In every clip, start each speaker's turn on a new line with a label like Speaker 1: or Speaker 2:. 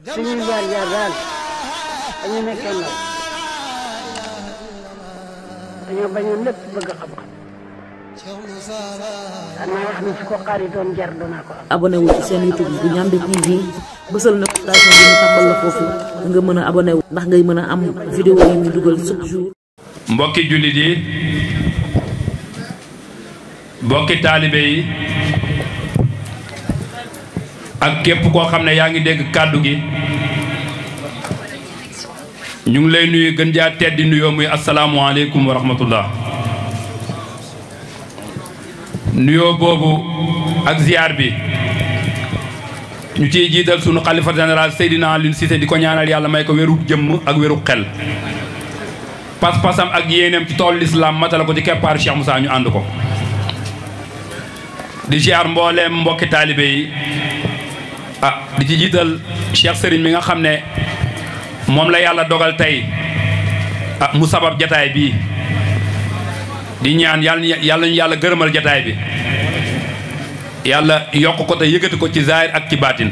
Speaker 1: suñuy jaar-jaar daal dañu nekkee ndaw dañoo bañoon lépp bëgg xam-xam xanaa wax ni su ko xaaritoon jar danaa ko am.
Speaker 2: abonné wu ci seen YouTube bu Ndiamé TV bësal notification bi ñu tàmbal la foofu nga mën a abonné wu ndax ngay mën a am vidéo yi ñu dugal chaque jour.
Speaker 3: mbokki jullit yi mbokki taalibe yi ak képp koo xam ne yaa ngi dégg kàddu gi ñu ngi lay nuyu gën jaa teddi nuyoo muy asalaamualeykum wa rahmatullah. nuyoo boobu ak ziar bi ñu ciy jiital sunu xalifa général Seydina Alioune Cissé di ko ñaanal yàlla may ko wéru jëmm ak wéru xel pas-pasam ak yéeneem ci toolu lislaam matala ko ci keppaaru Cheikh Moussa ñu ànd ko di ziar mbooleem mbokki taalibe yi di ci jiital Cheikh Serigne mi nga xam ne moom la yàlla dogal tey mu sabab jataay bii di ñaan yàlla ñu yàlla gërëmal jataay bi yàlla yokk ko te yëkkati ko ci zaahir ak ci baatin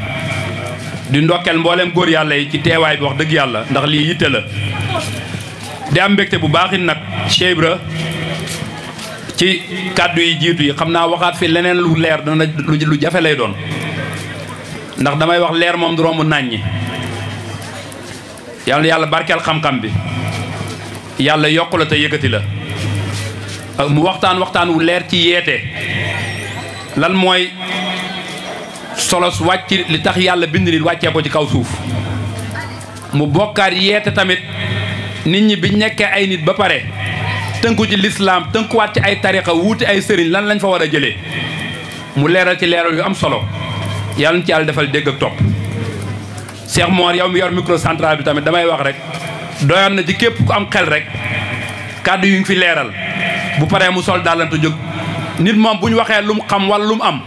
Speaker 3: di ndokkeel mbooleem góor yàlla yi ci teewaay bi wax dëgg yàlla ndax lii yitte la di am mbégte bu baaxit nag Cheikh Ibra ci kàddu yi jiitu yi xam naa waxaat fi leneen lu leer dana lu jafe lay doon ndax damay wax leer moom du romb nàññi yàlla barkeel xam-xam bi yàlla yokk la te yëkkati la mu waxtaan wu leer ci yeete lan mooy solos wàcc li tax yàlla bind nit wàccee ko ci kaw suuf mu bokkaat yeete tamit nit ñi biñ nekkee ay nit ba pare tënku ci lislaam tënkuwaat ci ay tariqa wuuti ay sëriñ lan lañ fa war a jëlee mu leeral ci leeral yu am solo yàlla na ci yàlla defal dégg ak topp Cheikh Mor yow mi yor micro central bi tamit damay wax rek doyoon na ci képp ku am xel rek kàddu yu ngi fi leeral bu paree mu sol daalante jóg nit moom bu ñu waxee lu mu xam wala lu mu am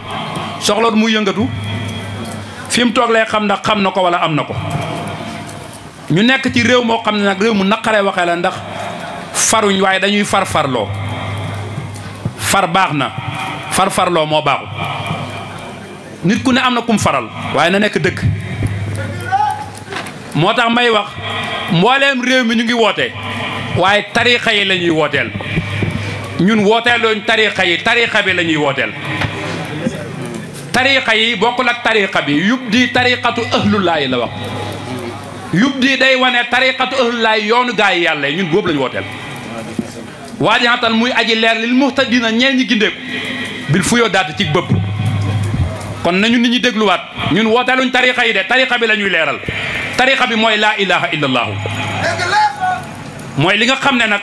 Speaker 3: soxla mu yëngatu fi mu toog lay xam ndax xam na ko wala am na ko ñu nekk ci réew moo xam ne nag réew mu naqaree waxee la ndax faruñ waaye dañuy farfarloo far baax na farfarloo moo baaxu nit ku ne am na kum faral waaye na nekk dëgg moo tax may wax mbooleem réew mi ñu ngi woote waaye tariixa yi la ñuy wooteel ñun wooteelooñ tariixa yi tariixa bi la ñuy wooteel tariixa yi bokkul ak tariixa bi yub di tariixatu ahlullaahi la wax yub di day wane tariixatu ahlullaahi yoonu gaa yi yàlla ñun boobu la ñu wooteel waajixatan muy aji leer lil muhtadina ñeen ñi gindeeku bil fu yoo daat ci bëpp kon nañu nit ñi dégluwaat ñun wooteeluñ tariixa yi de tariixa bi la ñuy leeral tariixa bi mooy laa ilaha illallahu mooy li nga xam ne nag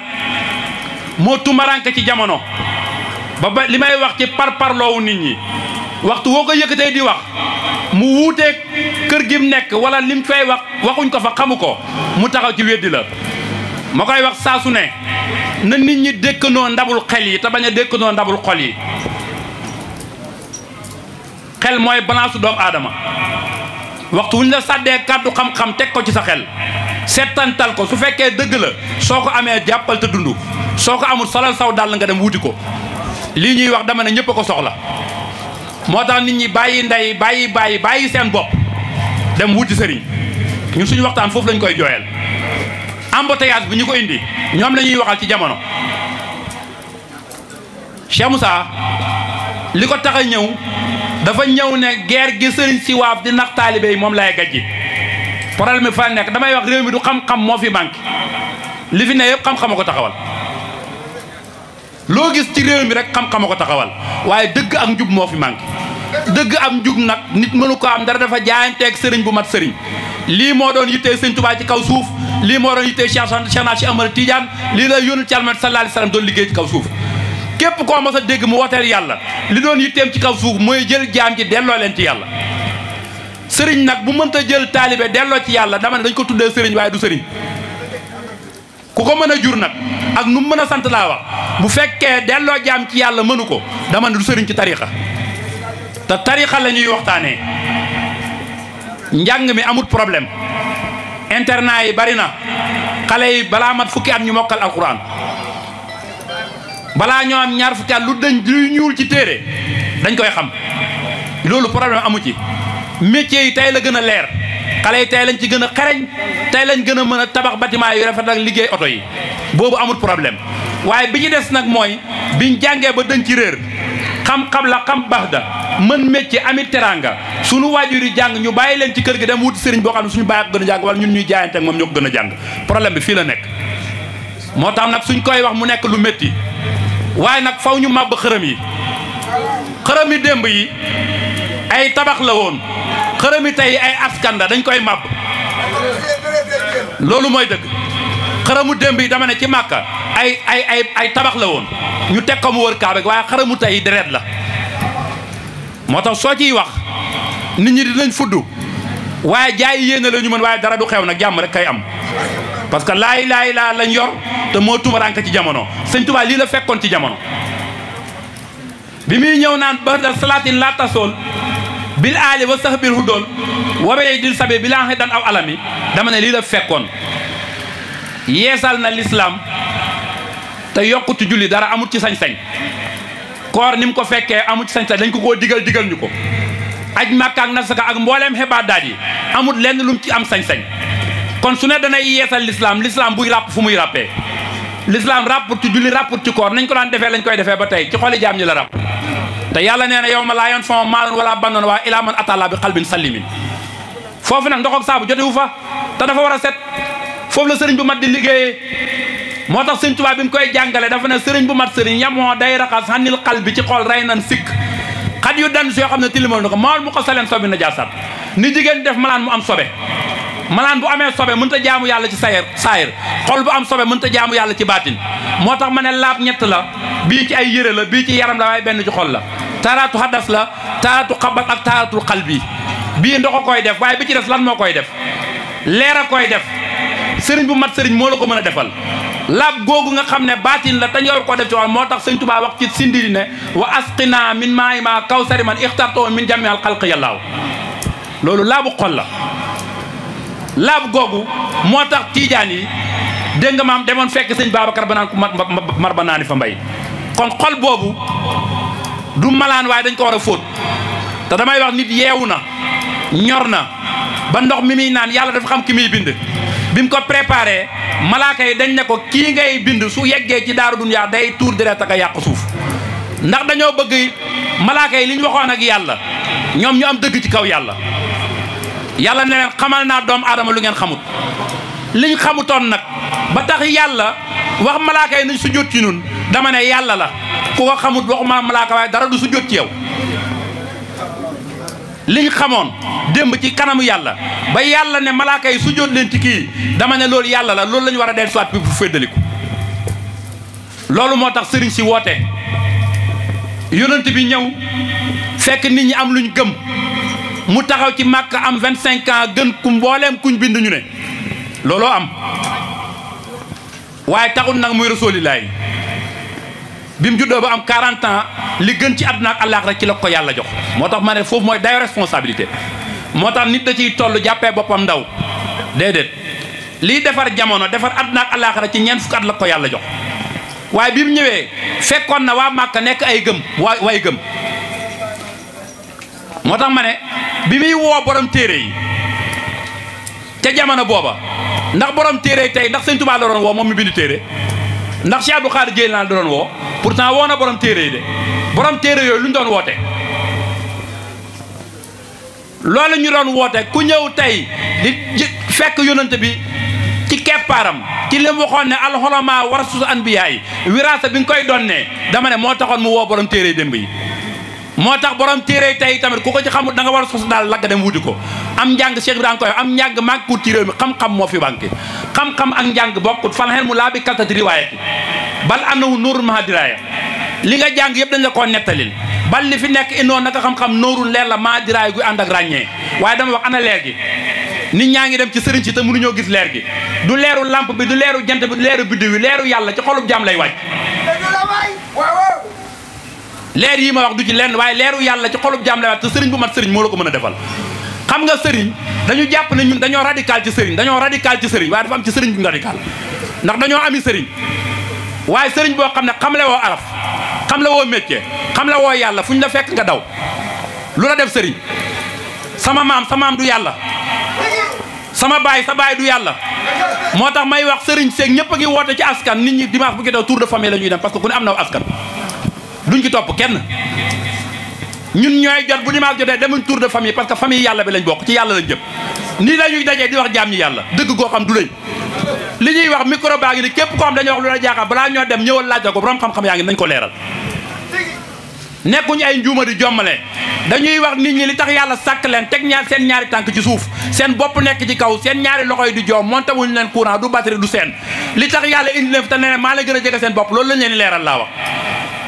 Speaker 3: moo tumaranke ci jamono ba li may wax ci parparloowu nit ñi waxtu woo ko yëkkatee di wax mu wuuteeg kër gi mu nekk wala lim fay wax waxuñ ko fa xamu ko mu taxaw ci weddi la ma koy wax saa su ne na nit ñi dékkandoo ndabul xel yi te bañ a dékkandoo ndabul xol yi xel mooy balance doomu aadama waxtu wuñ la sàddee kàddu xam-xam teg ko ci sa xel settantal ko su fekkee dëgg la soo ko amee jàppal te dund soo ko amul solal saw dàll nga dem wuti ko lii ñuy wax dama ne ñëpp a ko soxla moo tax nit ñi bàyyi ndey bàyyi seen bopp dem wuti sëriñ ñun suñu waxtaan foofu lañ koy jooyal embouteillage bi ñu ko indi ñoom la ñuy waxal ci jamono Cheikh Moussa li ko tax a ñëw dafa ñëw ne guerre gi sëriñ si waaf di nax taalibe yi moom lay gajji problème mi fa nekk damay wax réew mi du xam-xam moo fi manqué li fi ne yëpp xam-xam a ko taxawal loo gis ci réew mi rek xam-xam a ko taxawal waaye dëgg ak njub moo fi manqué dëgg ak njub nag nit mënu ko am dara dafa jaayanteeg sëriñ bu mat sëriñ lii moo doon yittee sëñ Tuubaa ci kaw suuf lii moo doon yittee Cheikh Ahmad Tidiane lii la yónul ci Yàlla sallallahu alayhi wa sallam doon liggéey ci kaw suuf képp koo mos a dégg mu wooteel yàlla li doon yitteem ci kaw suuf mooy jël jaam ci delloo leen ci yàlla sëriñ nag bu mënta jël taalibe delloo ci yàlla dama ne dañ ko tuddee sëriñ waaye du sëriñ ku ko mën a jur nag ak nu mu mën a sant laa wax bu fekkee delloo jaam ci yàlla mënu ko dama ne du sëriñ ci tariixa te tariixa la ñuy waxtaanee njàng mi amut problème internat yi bari na xale yi balaa mat fukki at ñu mokkal alquran balaa ñoo am ñaar fukki at lu ñuul ci téere dañ koy xam loolu problème amu ci métier yi tey la gën a leer xale yi tey lañ ci gën a xereñ tey lañ gën a mën a tabax bâtiment yu rafet ak liggéey oto yi boobu amul problème waaye bi ci des nag mooy biñ jàngee ba dañ ci réer xam-xam la xam baax da mën métier amit teranga sunu waajur yi jàng ñu bàyyi leen ci kër gi dem wuti sëriñ boo xam ne suñu bàyyi ko gën a jàng wala ñun ñuy jaayante ak moom ñoo ko gën a jàng problème bi fii la nekk moo tax nag suñ koy wax mu nekk lu métti waaye nag faw ñu màbb xërëm yi démb yi ay tabax la woon xërëm yi tey ay askan la dañ koy màbb loolu mooy dëgg xërëmu démb yi dama ne ci màkka ay tabax la woon ñu teg ko mu wër kaaba gi waaye xërëmu tey deret la moo tax soo ciy wax nit ñi dinañ fudd waaye jaay yéene la ñu mën waaye dara du xew nag jàmm rek kay am parce que laa ilaaha illa lañ yor te moo tumaranke ci jamono sëñ Tuubaa lii la fekkoon ci jamono bi muy ñëw naan badal salaatin la tasool bil aali wa sahbil hudool wabey dil sabe bi laa dan aw alami dama ne lii la fekkoon yeesal na lislaam te yokkutu julli dara amut ci sañ-sañ koor ni mu ko fekkee amut ci sañ-sañ dañ ko koo digal ñu ko aj Makka ak nasaka ak mbooleem xibaadaat yi amut lenn lu mu ci am sañ-sañ kon su ne danay yeesal l'islam buy ràpp fu muy ràppee l'islam ràpput ci julli ràpput ci koor nañ ko daan defee lañ koy defee ba tey ci xoli jaam ñi la ràpp te yàlla nee na yow ma laa yanfa'u maalun wala banuun waa ilaa man ataa Allaaha bi qalbin salimin foofu nag ndox ak saabu jotewu fa te dafa war a set foofu la sëriñ bu mat di liggéeyee moo tax sëriñ Tuubaa bi mu koy jàngale dafa ne sëriñ bu mat sëriñ yamoo day raxas xanil xal bi ci xol rey nan sikk xat yu dan si yoo xam ne tilimal na ko maal mu ko saleen sobi na jaasat ni jigéen def malaan mu am sobe malaan bu amee sobe mënut a jaamu yàlla ci saayir xol bu am sobe mënut a jaamu yàlla ci baatin moo tax ma ne laab ñett la bii ci ay yére la bii ci yaram la waaye benn ci xol la taaraatu xadas la taaraatu xabat ak taaraatul xal bii ndox a koy def waaye bi ci des lan moo koy def leer a koy def sëriñ bu mat sëriñ moo la ko mën a defal laab googu nga xam ne baatin la te ñor koo def ci wàll moo tax sëñ Tuubaa wax ci sindiri ne wa asqina min maa'i ma kawsari man ixtartoo min jamial xalqi yàllaaw loolu laabu xol la laab googu moo tax tiijaan yi dégg nga maam demoon fekk sëñ Babacar ba naan ko mar ba naani fa mbay kon xol boobu du malaan waaye dañ ko war a fóot te damay wax nit yeewu na ñor na ba ndox mi muy naan yàlla dafa xam ki muy bind bi mu ko préparé malaaka yi dañ ne ko kii ngay bind su yeggee ci daaru dunyaa day tuur deret ak a yàq suuf ndax dañoo bëgg malaaka yi li ñu waxoon ak yàlla ñoom ñu am dëgg ci kaw yàlla yàlla ne leen xamal naa doomu aadama lu ngeen xamut liñ xamutoon nag ba tax yàlla wax malaaka yi nañ su jot ci ñun dama ne yàlla la ku ko xamut waxuma malaaka waaye dara du su jot ci yow liñ xamoon démb ci kanamu yàlla ba yàlla ne malaaka yi su jot leen ci kii dama ne loolu yàlla la loolu la ñu war a del soit bi bu féddaliku loolu moo tax sëriñ si woote yonent bi ñëw fekk nit ñi am luñ gëm mu taxaw ci màkk am 25 ans gën ku mbooleem kuñ bind ñu ne looloo am waaye taxul nag muy rasulilaay bi mu juddoo ba am 40 ans li gën ci àdduna ak àllaaxira ci la ko yàlla jox moo tax ma ne foofu mooy dayo responsabilité moo tax nit da ciy toll jàppee boppam ndaw déedéet lii defar jamono defar àdduna ak àllaaxira ci ñeent fukk at la ko yàlla jox waaye bi mu ñëwee fekkoon na waa Màkka nekk ay gëm way gëm moo tax ma ne bi muy woo borom téere yi ca jamono booba ndax borom téere yi tey ndax sëñ Tuubaa la doon woo moom mi bind téere ndax Cheikh Abdou Khadir Jeylaani la doon woo pourtant woo na borom téere yi de borom téere yooyu lu ñu doon woote loolu ñu doon woote ku ñëw tey di fekk yonante bi ci keppaaram ci li mu waxoon ne alxolama warasul anbiyaa yi wiraasa bi nga koy donnee dama ne moo taxoon mu woo borom téere yi démb yi moo tax borom téere yi tey tamit ku ko ci xamul da nga war a sos daal lagg dem wuti ko am njàng Cheikh bi daan koy am njàng mànkut ci réew mi xam-xam moo fi banque xam-xam ak njàng bokkut fan xel mu laa bi kaltati riwaayati bal annahu nuurun maha diraaya li nga jàng yëpp dañ la koo nettalil bal li fi nekk indoon naka xam-xam nóorul leer la maa diraay guy ànd ak ràññee waaye dama wax ana leer gi nit ñaa ngi dem ci sëriñ si te mënuñoo gis leer gi du leeru lampe bi du leeru jant bi du leeru biddiw wi leeru yàlla ci xolub jaam lay wàcc leer yi ma wax du ci lenn waaye leeru yàlla ci xolub jaam lay wàcc te sëriñ bu mat sëriñ moo la ko mën a defal xam nga sëriñ dañu jàpp ne ñun dañoo radical ci sëriñ waaye dafa am ci sëriñ bu ñu radical ndax dañoo ami sëriñ waaye sëriñ boo xam ne xam le woo araf xam la woo métier xam la woo yàlla fu ñu la fekk nga daw lu la def sëriñ sama maam du yàlla sama baay sa baay du yàlla moo tax may wax sëriñ seeg ñëpp a ngi woote ci askan nit ñi dimanche bu ki daw tour de famille la ñuy dem parce que ku ne am na askan duñ ci topp kenn ñun ñooy jot bu dimanche jotee demuñ tour de famille parce que famille yàlla bi lañ bokk ci yàlla lañ jëm nii la ñuy dajee di wax jaam ñi yàlla dëgg goo xam du lañ li ñuy wax micro baa ngi ni képp koo xam dañuy wax lu la jaaxal balaa ñoo dem ñëwal laaj ko borom xam-xam yaa ngi nañ ko leeral nekkuñ ay njuuma di jommale dañuy wax nit ñi li tax yàlla sàkk leen teg seen ñaari tànk ci suuf seen bopp nekk ci kaw seen ñaari loxo yi di joom monté wuñ leen courant du batterie du seen li tax yàlla indi leen fi te ne maa la gën a jege seen bopp loolu lañ leen leeral laa wax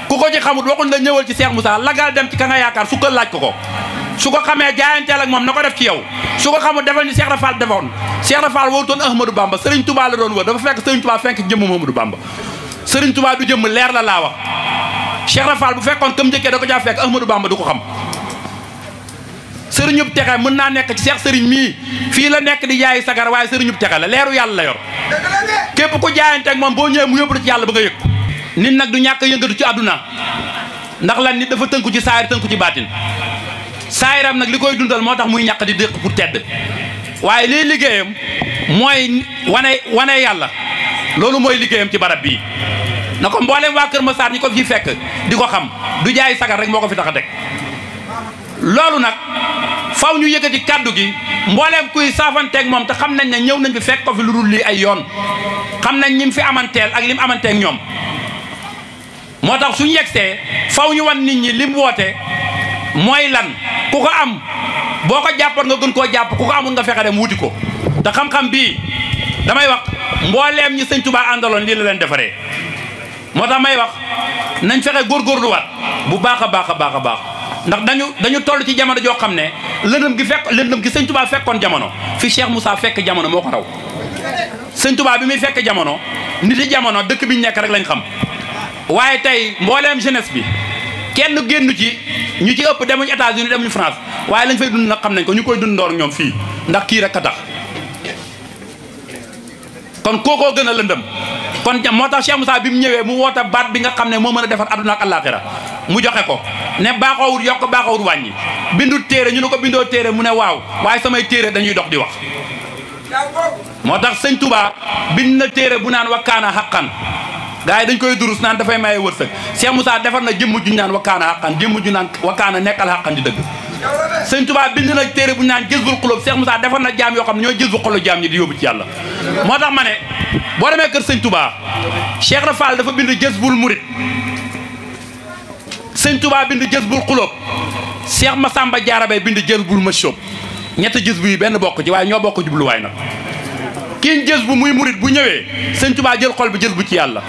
Speaker 3: ku ko ci xamut waxuñ la ñëwal ci Cheikh Moussa lagal dem ci ka nga yaakaar su ko laaj ko su ko xamee jaayanteel ak moom na ko def ci yow su ko xamul defal ni Cheikh Rafal defoon Cheikh Rafal wootoon Ahmadou Bamba Serigne Touba la doon wër dafa fekk Serigne Touba fenk jëmm Ahmadou Bamba Serigne Touba du jëmm leer la laa wax Cheikh Rafal bu fekkoon comme njëkkee da ko jaa fekk Ahmadou Bamba du ko xam sëriñub texe mën naa nekk ci Cheikh Serigne mii fii la nekk di jaayi sagar waaye sëriñub texe la leeru yàlla la yor képp ku jaayante ak moom boo ñëwee mu yóbbu la ci yàlla ba nga yëg nit nag du ñàkk yëngatu ci àdduna ndax lan nit dafa tënku ci saayir tënku ci baatin saayiram nag li koy dundal moo tax muy ñàkk di dëkk pour tedd waaye liy liggéeyam mooy wane yàlla loolu mooy liggéeyam ci barab bii na ko mboolem waa Kër Massar ñi ko fi fekk di ko xam du jaay sagar rek moo ko fi tax a teg loolu nag faw ñu yëkkati kàddu gi mbooleem kuy saafanteeg moom te xam nañ ne ñëw nañ fi fekk ko fi lu dul lii ay yoon xam nañ ñim fi amanteel ak lim amanteeg ñoom moo tax suñu yegsee faw ñu wan nit ñi lim woote mooy lan ku ko am boo ko jàppoon nga gën koo jàpp ku ko amul nga fexe dem wuti ko te xam-xam bii damay wax mbooleem ñi sëñ Tuubaa àndaloon lii la leen defaree moo tax may wax nañ fexe góorgóorluwaat bu baax a baax a baax a baax ndax dañu toll ci jamono joo xam ne lëndëm gi sëñ Tuubaa fekkoon jamono fi Cheikh Moussa fekk jamono moo ko raw sëñ Tuubaa bi muy fekk jamono nit yi jamono dëkk bi ñu nekk rek lañ xam waaye tey mbooleem jeunesse bi kenn génn ci ñu ci ëpp demuñu États-Unis demuñu France waaye lañ fay dund nag xam nañ ko ñu koy dund ndoor ñoom fii ndax kii rek a tax kon kookoo gën a lëndëm kon moo tax Cheikh Moussa bi mu ñëwee mu woote baat bi nga xam ne moo mën a defar adduna ak àllaaxira mu joxe ko ne baaxoowut yokk baaxoowut wàññi bindu téere ñu ne ko bindoo téere mu ne waaw waaye samay téere dañuy dox di wax moo tax sëñ Touba bind na téere bu naan wakkaana xaqan gars yi dañ koy durus naan dafay maye wërsëg Cheikh Moussa defar na jëmm ju naan wakkaana xaqan jëmm ju naan wakkaana nekkal xaqan di dëgg sëñ Touba bind na téere bu naan jësbul xulóob Cheikh Moussa defar na jaam yoo xam ne ñooy jësbul xulóob jaam ñi di yóbbu ci yàlla moo tax ma ne boo demee kër sëñ Touba Cheikh Rafal dafa bind jësbul murit sëñ Touba bind jësbul xulóob Cheikh Massamba Diarra Bay bind jësbul mashoob ñetti jës bu yi benn bokk ci waaye ñoo bokk jubluwaay nag kii jës bu muy murit bu ñëwee sëñ Touba jël xol bi jës bu ci yàlla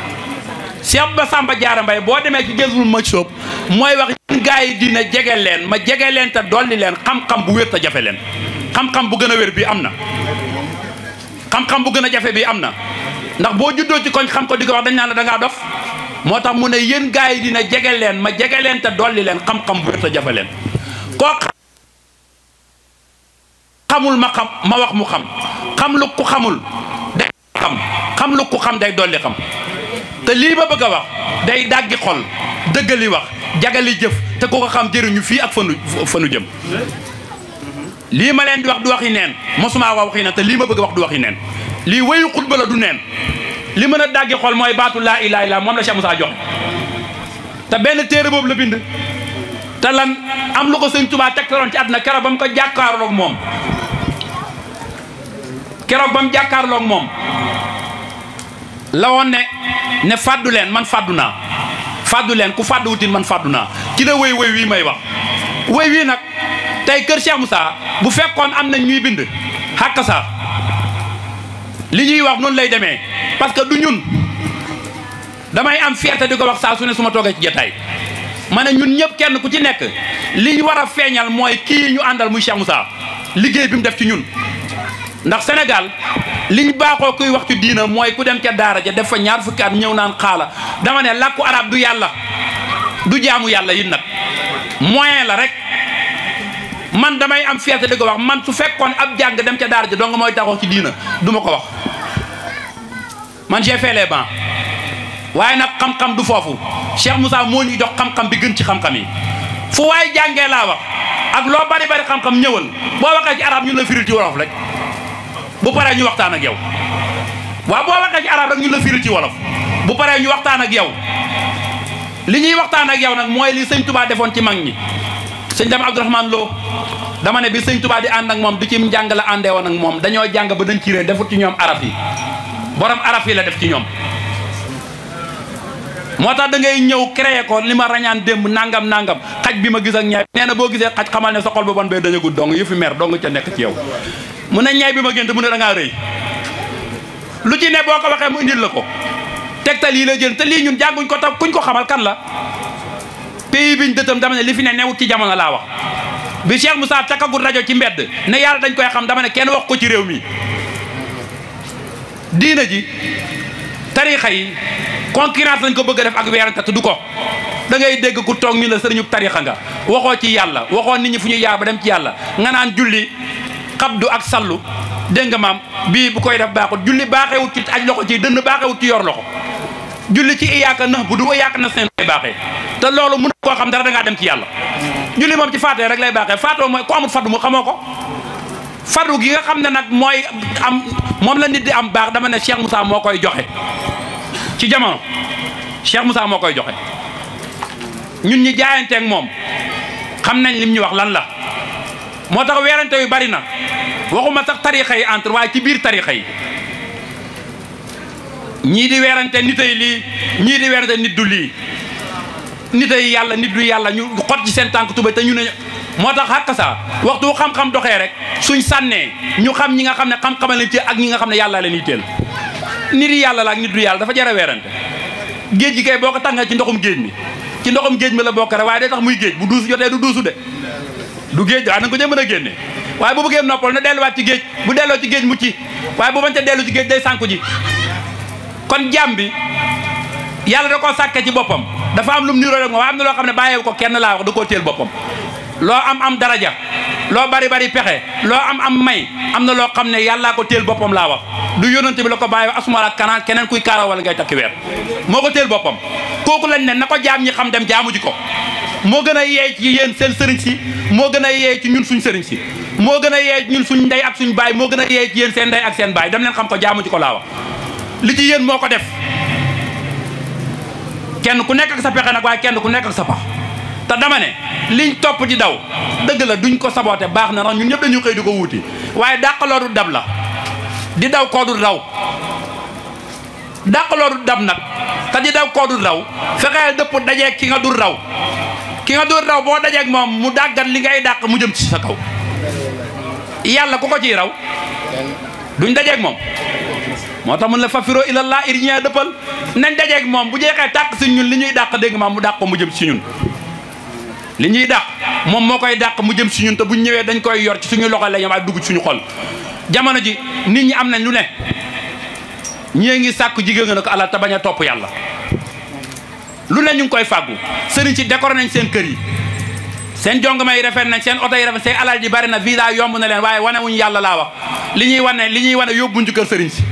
Speaker 3: Cheikh Massamba Diarra Bay boo demee ci jësbul mashoob mooy wax gaa yi dina jege leen ma jege leen te dolli leen xam-xam bu wér te jafe leen xam-xam bu gën a wér bii am na xam-xam bu gën a jafe bii am na ndax boo juddoo ci koñ xam ko di ko wax dañ naan la da ngaa dof moo tax mu ne yéen gaa yi dina jege leen ma jege leen te dolli leen xam-xam bu wér te jafe leen koo xamul ma xam ma wax mu xam lu ku xamul day xam lu ku xam day dolli xam te lii ma bëgg a wax day dàggi xol dëggali wax jagali jëf te ku ko xam jëriñu fii ak fanu jëm lii ma leen di wax du waxi neen mosuma wax waxi neen te lii ma bëgg a wax du waxi neen lii wéyu xutba la du neen li mën a dàggi xol mooy baatu laa ilaaha illallaah moom la Cheikh Moussa jox te benn téere boobu la bind te lan am lu ko sëñ Touba tegtaloon ci àdduna keroog ba mu ko jàkkaarloog moom keroog ba mu jàkkaarloog moom la woon ne fàddu leen man fàddu naa fàddu leen ku fàddu wutin man fàddu naa ki la wéy wéy wii may wax wéy wii nag tey kër Cheikh Moussa bu fekkoon am nañ ñuy bind xàq sa li ñuy wax noonu lay demee parce que du ñun damay am fierté di ko wax saa su ne su ma toogee ci jotaay ma ne ñun ñëpp kenn ku ci nekk li ñu war a feeñal mooy kii ñu àndal muy Cheikh Moussa liggéey bi mu def ci ñun ndax Sénégal liñ baaxoo kuy wax ci diina mooy ku dem ca daara ja def fa ñaar fukki at ñëw naan xaala dama ne làkku arab du yàlla du jaamu yàlla yi nag moyen la rek man damay am fierté di ko wax man su fekkoon ab jàng dem ca daara ja dong mooy taxaw ci diina du ma ko wax man j'ai fait les bancs waaye nag xam-xam du foofu Cheikh Moussa moo ñuy jox xam-xam bi gën ci xam-xam yi fu waaye jàngee laa wax ak loo bari bari xam-xam ñëwal boo waxee ci arab ñu la firil ci wolof rek bu paree ñu waxtaan ak yow waaw boo waxee ci arab rek ñu la firi ci wolof bu paree ñu waxtaan ak yow li ñuy waxtaan ak yow nag mooy li sëñ Touba defoon ci mag ñi sëñ Dame Abdourahmane Lo dama ne bi sëñ Touba di ànd ak moom du ci njàng la àndee woon ak moom dañoo jàng ba dañ ci réer defut ci ñoom araf yi borom araf yi la def ci ñoom moo tax da ngay ñëw créé ko li ma rañaan démb nangam xaj bi ma gis ak ñaay nee na boo gisee xaj xamal ne sa xol ba bon bee dañu gudd dong yëfi mer dong ca nekk ci yow mu ne ñaay bi ma gént mu ne da ngaa rëy lu ci ne boo ko waxee mu indil la ko tegtal yi la jël te lii ñun jànguñ ko tam kuñ ko xamal kan la pays biñ dëtam dama ne li fi ne newut ci jamono laa wax bi Cheikh Moussa takkagul rajo ci mbedd ne yàlla dañ koy xam dama ne kenn wax ko ci réew mi diina ji tarixa yi concurrence lañ ko bëgg a def ak weerante te du ko da ngay dégg ku toog ñu la sëriñu tarixa nga waxoo ci yàlla waxoo nit ñi fu ñuy yaar ba dem ci yàlla nga naan julli xabdu ak sallu dégg nga maam bii bu koy def baaxut julli baaxewut ci aj loxo ci dënn baaxewut ci yor loxo julli ci iyaaka nax bu du iyaaka na seen lay baaxee te loolu mën koo xam dara da ngaa dem ci yàlla julli moom ci faatee rek lay baaxee faatoo mooy ku amul faddu mu xamoo ko faddu gi nga xam ne nag mooy am moom la nit di am baax dama ne Cheikh Moussa moo koy joxe ci jamono Cheikh Moussa moo koy joxe ñun ñi jaayanteeg moom xam nañ lim ñu wax lan la moo tax weerante yu bari na waxuma sax tarixa yi entre waaye ci biir tarixa yi ñii di weerante nitay lii ñii di weerante nit du lii nitay yàlla nit du yàlla ñu xot ci seen tànk tuba te ñu ne moo tax xàq sa waxtu xam-xam doxee rek suñ sànnee ñu xam ñi nga xam ne xam-xamal leen ci ak ñi nga xam ne yàlla leen yitteel nit yi yàlla la ak nit du yàlla dafa jar a weerante géej gi kay boo ko tàngee ci ndoxum géej mi ci ndoxum géej mi la bokk rek waaye day tax muy géej bu duus jotee du duusu de du géej waaye nanga ko jëm mën a génne waaye bu bëggee noppal na delluwaat ci géej bu delloo ci géej mucci waaye bu bañ ca dellu ci géej day sànku ji kon jaam bi yàlla da koo sàkke ci boppam dafa am lu mu niroo rek waaye am na loo xam ne bàyyeewu ko kenn laa wax da koo téel boppam loo am daraja loo bari pexe loo am may am na loo xam ne yàllaa ko téel boppam laa wax du yónnante bi la ko bàyyi asuma ak kanaan keneen kuy kaara wala ngay takki weer moo ko téel boppam kooku lañ ne na ko jaam ñi xam dem jaamu ji ko moo gën a yeey ci yéen seen sëriñ si moo gën a yeey ci ñun suñ sëriñ si moo gën a yeey ci ñun suñ ndey ak suñ baay moo gën a yeey ci yéen seen ndey ak seen baay dem leen xam ko jaamu ji ko laa wax li ci yéen moo ko def kenn ku nekk ak sa pexe nag waaye kenn ku nekk ak sa pax te dama ne liñ topp di daw dëgg la duñ ko saboote baax na ndax ñun ñëpp dañu xëy di ko wuuti waaye dàqaloo du dab la di daw koo du daw dàqaloo du dab nag te di daw koo du daw fexeel dëpp dajeeg ki nga dul raw ki nga dul raw boo dajeeg moom mu dàggat li ngay dàq mu jëm ci sa kaw yàlla ku ko ciy raw duñ dajeeg moom moo tax mun la fafiroo ilallah iriñee dëppal nañ dajeeg moom bu jeexee tàq si ñun li ñuy dàq dégg maam mu dàq ko mu jëm si ñun li ñuy dàq moom moo koy dàq mu jëm si ñun te buñ ñëwee dañ koy yor ci suñu loxo la ñam ay dugg ci suñu xol jamono ji nit ñi am nañ lu ne ñii ngi sàkku jigéen nga ne ko alal te bañ a topp yàlla lu ne ñu ngi koy fàggu sëriñ si décoré nañ seen kër yi seen jongama yi rafet nañ seen oto yi rafet seen alal ji bari na visa yomb na leen waaye wane wuñ yàlla laa wax li ñuy wane yóbbuñ ci kër sëriñ si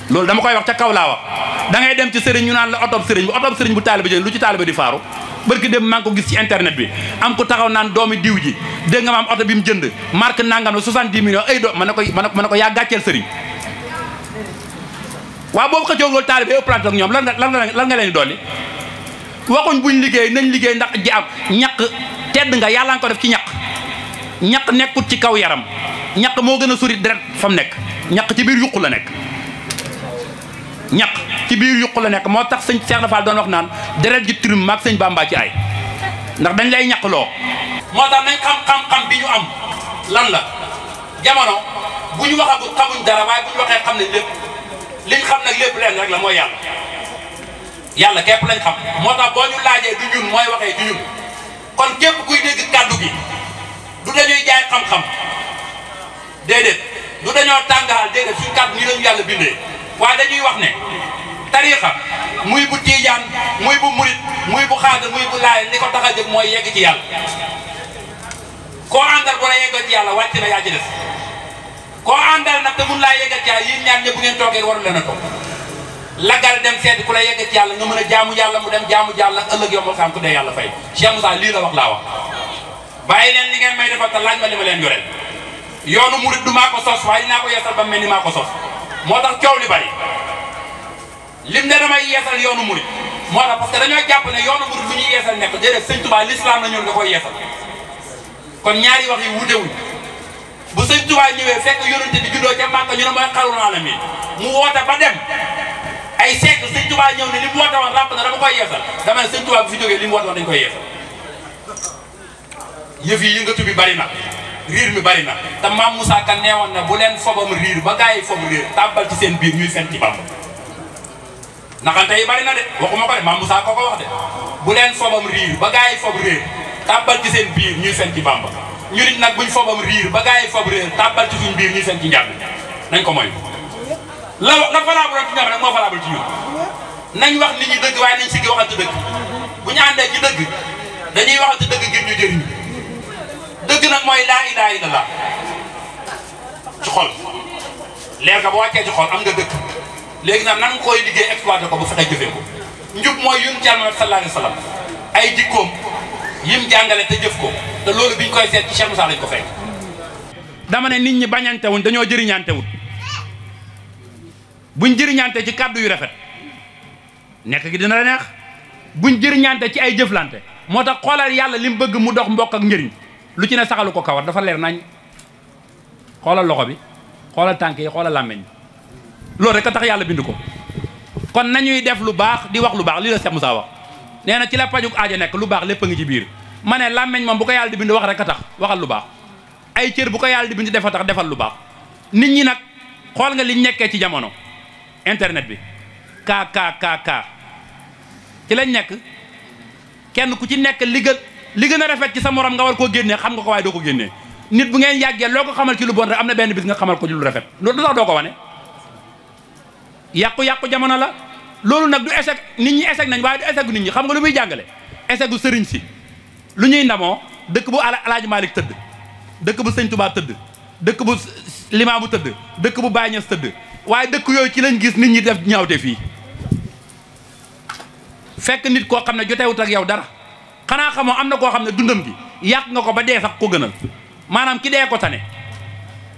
Speaker 3: loolu dama koy wax ca kaw laa wax da ngay dem ci sëriñ ñu naan la otob sëriñ bu taaliba jël lu ci taaliba di faaru barki dem maa ngi ko gis ci internet bi am ko taxaw naan doomi diw ji dégg nga ma am oto bi mu jënd marque nangam la 70 millions ay ma ne ko yaa gàcceel sëriñ waaw boobu xëccoo loolu taaliba ëpp plante ak ñoom lan nga leen di dolli waxuñ buñ liggéey nañ liggéey ndax ji am ñaq tedd nga yàlla nga ko def ci ñaq nekkut ci kaw yaram ñaq moo gën a sori deret fa mu nekk ñaq ci biir yuq la nekk ñaq ci biir yuq la nekk moo tax sëñ Cheikh Rafal doon wax naan deret ji trim maag sëñ Bamba ci ay ndax dañ lay ñaq loo moo tax nañ xam bi ñu am lan la jamono bu ñu waxagul xamuñ dara waaye bu ñu waxee xam ne lépp liñ xam nag lépp leen rek la mooy yàlla képp lañ xam moo tax boo ñu laajee du ñun mooy waxee du ñun kon képp kuy dégg kàddu gi du dañuy jaay xam-xam déedéet du dañoo tàngaal déedéet suñu kàddu nii lañu yàlla bindee waaye dañuy wax ne tariixa muy bu tiijaan muy bu murit muy bu xaadar muy bu laay li ko tax a jóg mooy yegg ci yàlla koo àndal bu la yeggal ci yàlla wàcc na yaa ci des koo àndal nag te mun laa yeggal ci yàlla yéen ñaar ñëpp bu ngeen toogee waru leen a toog lagal dem seeti ku la yeggal ci yàlla nga mën a jaamu yàlla mu dem jaamu yàlla ëllëg yombal xam ku dee yàlla fay Cheikh Moussa lii la wax laa wax bàyyi leen li ngeen may defal te laaj ma li ma leen yoreel yoonu murit du maa ko sos waaye dinaa ko yeesal ba mel ni maa ko sos moo tax coow li bari lim ne damay yeesal yoonu murit moo tax parce que dañoo jàpp ne yoonu murit lu ñuy yeesal nekk déedéet sëñ Tuubaa l'islam la ñëw nga koy yeesal kon ñaari wax yi wutewuñ bu sëñ Tuubaa ñëwee fekk yonente bi juddoo ca Màkka ñu ne mooy xarul alamin mu woote ba dem ay siècle sëñ Tuubaa ñëw ne li mu woote woon ràpp na dama koy yeesal dama ne sëñ Tuubaa bi fi jógee li mu woote woon dañ koy yeesal yëf yi yëngatu bi bari na riir mi bari na te maam Moussa Ka neewoon na bu leen fobam riir ba gaa yi fob riir tàbbal ci seen biir ñuy fen ci Bàmba naxante yi bari na de waxuma ko de maam Moussa ko wax de bu leen fobam riir ba gaa yi fob riir tàbbal ci seen biir ñuy fen ci Bàmba ñu nit nag buñ fobam riir ba gaa yi fob riir tàbbal ci suñ biir ñuy fen ci njàpp nañ ko moy la valable ci ñoom rek moo valable ci ñun nañ wax nit ñi dëgg waaye nañ siggi waxante dëgg bu ñu àndee ci dëgg dañuy waxante dëgg ngir ñu jëriñ dëgg nag mooy laa ilaaha illallaah ci xol leer nga boo wàccee ci xol am nga dëgg léegi nag nan koy liggéey exploité ko bu fexe jëfee ko njub mooy yun ci Muhammad sallallahu alayhi wa sallam ay jikkoom yim jàngale te jëf ko te loolu biñ koy seet ci Cheikh Moussa lañ ko fekk. dama ne nit ñi bañante wuñ dañoo jëriñante wut buñ jëriñante ci kàddu yu rafet nekk gi dina la neex buñ jëriñante ci ay jëflante moo tax xoolal yàlla li mu bëgg mu dox mbokk ak njëriñ lu ci ne saxalu ko kawar dafa leer nañ xoolal loxo bi xoolal tànk yi xoolal làmmeñ loolu rek a tax yàlla bind ko kon nañuy def lu baax di wax lu baax lii la Cheikh Moussa wax nee na ci la pajuk aajo nekk lu baax lépp a ngi ci biir ma ne làmmeñ moom bu ko yàlla di bind wax rek a tax waxal lu baax ay cër bu ko yàlla di bind defa tax defal lu baax nit ñi nag xool nga liñ nekkee ci jamono internet bi kaa ci lañ nekk kenn ku ci nekk li gën a rafet ci sa morom nga war koo génnee xam nga ko waaye doo ko génnee nit bu ngeen yàggee loo ko xamal ci lu bon rek am na benn bis nga xamal ko ci lu rafet loolu du tax doo ko wane yàqu-yàqu jamono la loolu nag du échec nit ñi échec nañ waaye du échec gu nit ñi xam nga lu muy jàngale échec gu sëriñ si lu ñuy ndamoo dëkk bu Alaaji Maalik tëdd dëkk bu Sëñ Tuubaa tëdd dëkk bu Limaamu tëdd dëkk bu Baay Ñas tëdd waaye dëkk yooyu ci lañ gis nit ñi def ñaawte fii fekk nit koo xam ne jotewut ak yow dara xanaa xamoo am na koo xam ne dundam gi yàq nga ko ba dee sax ko gënal maanaam ki dee ko tane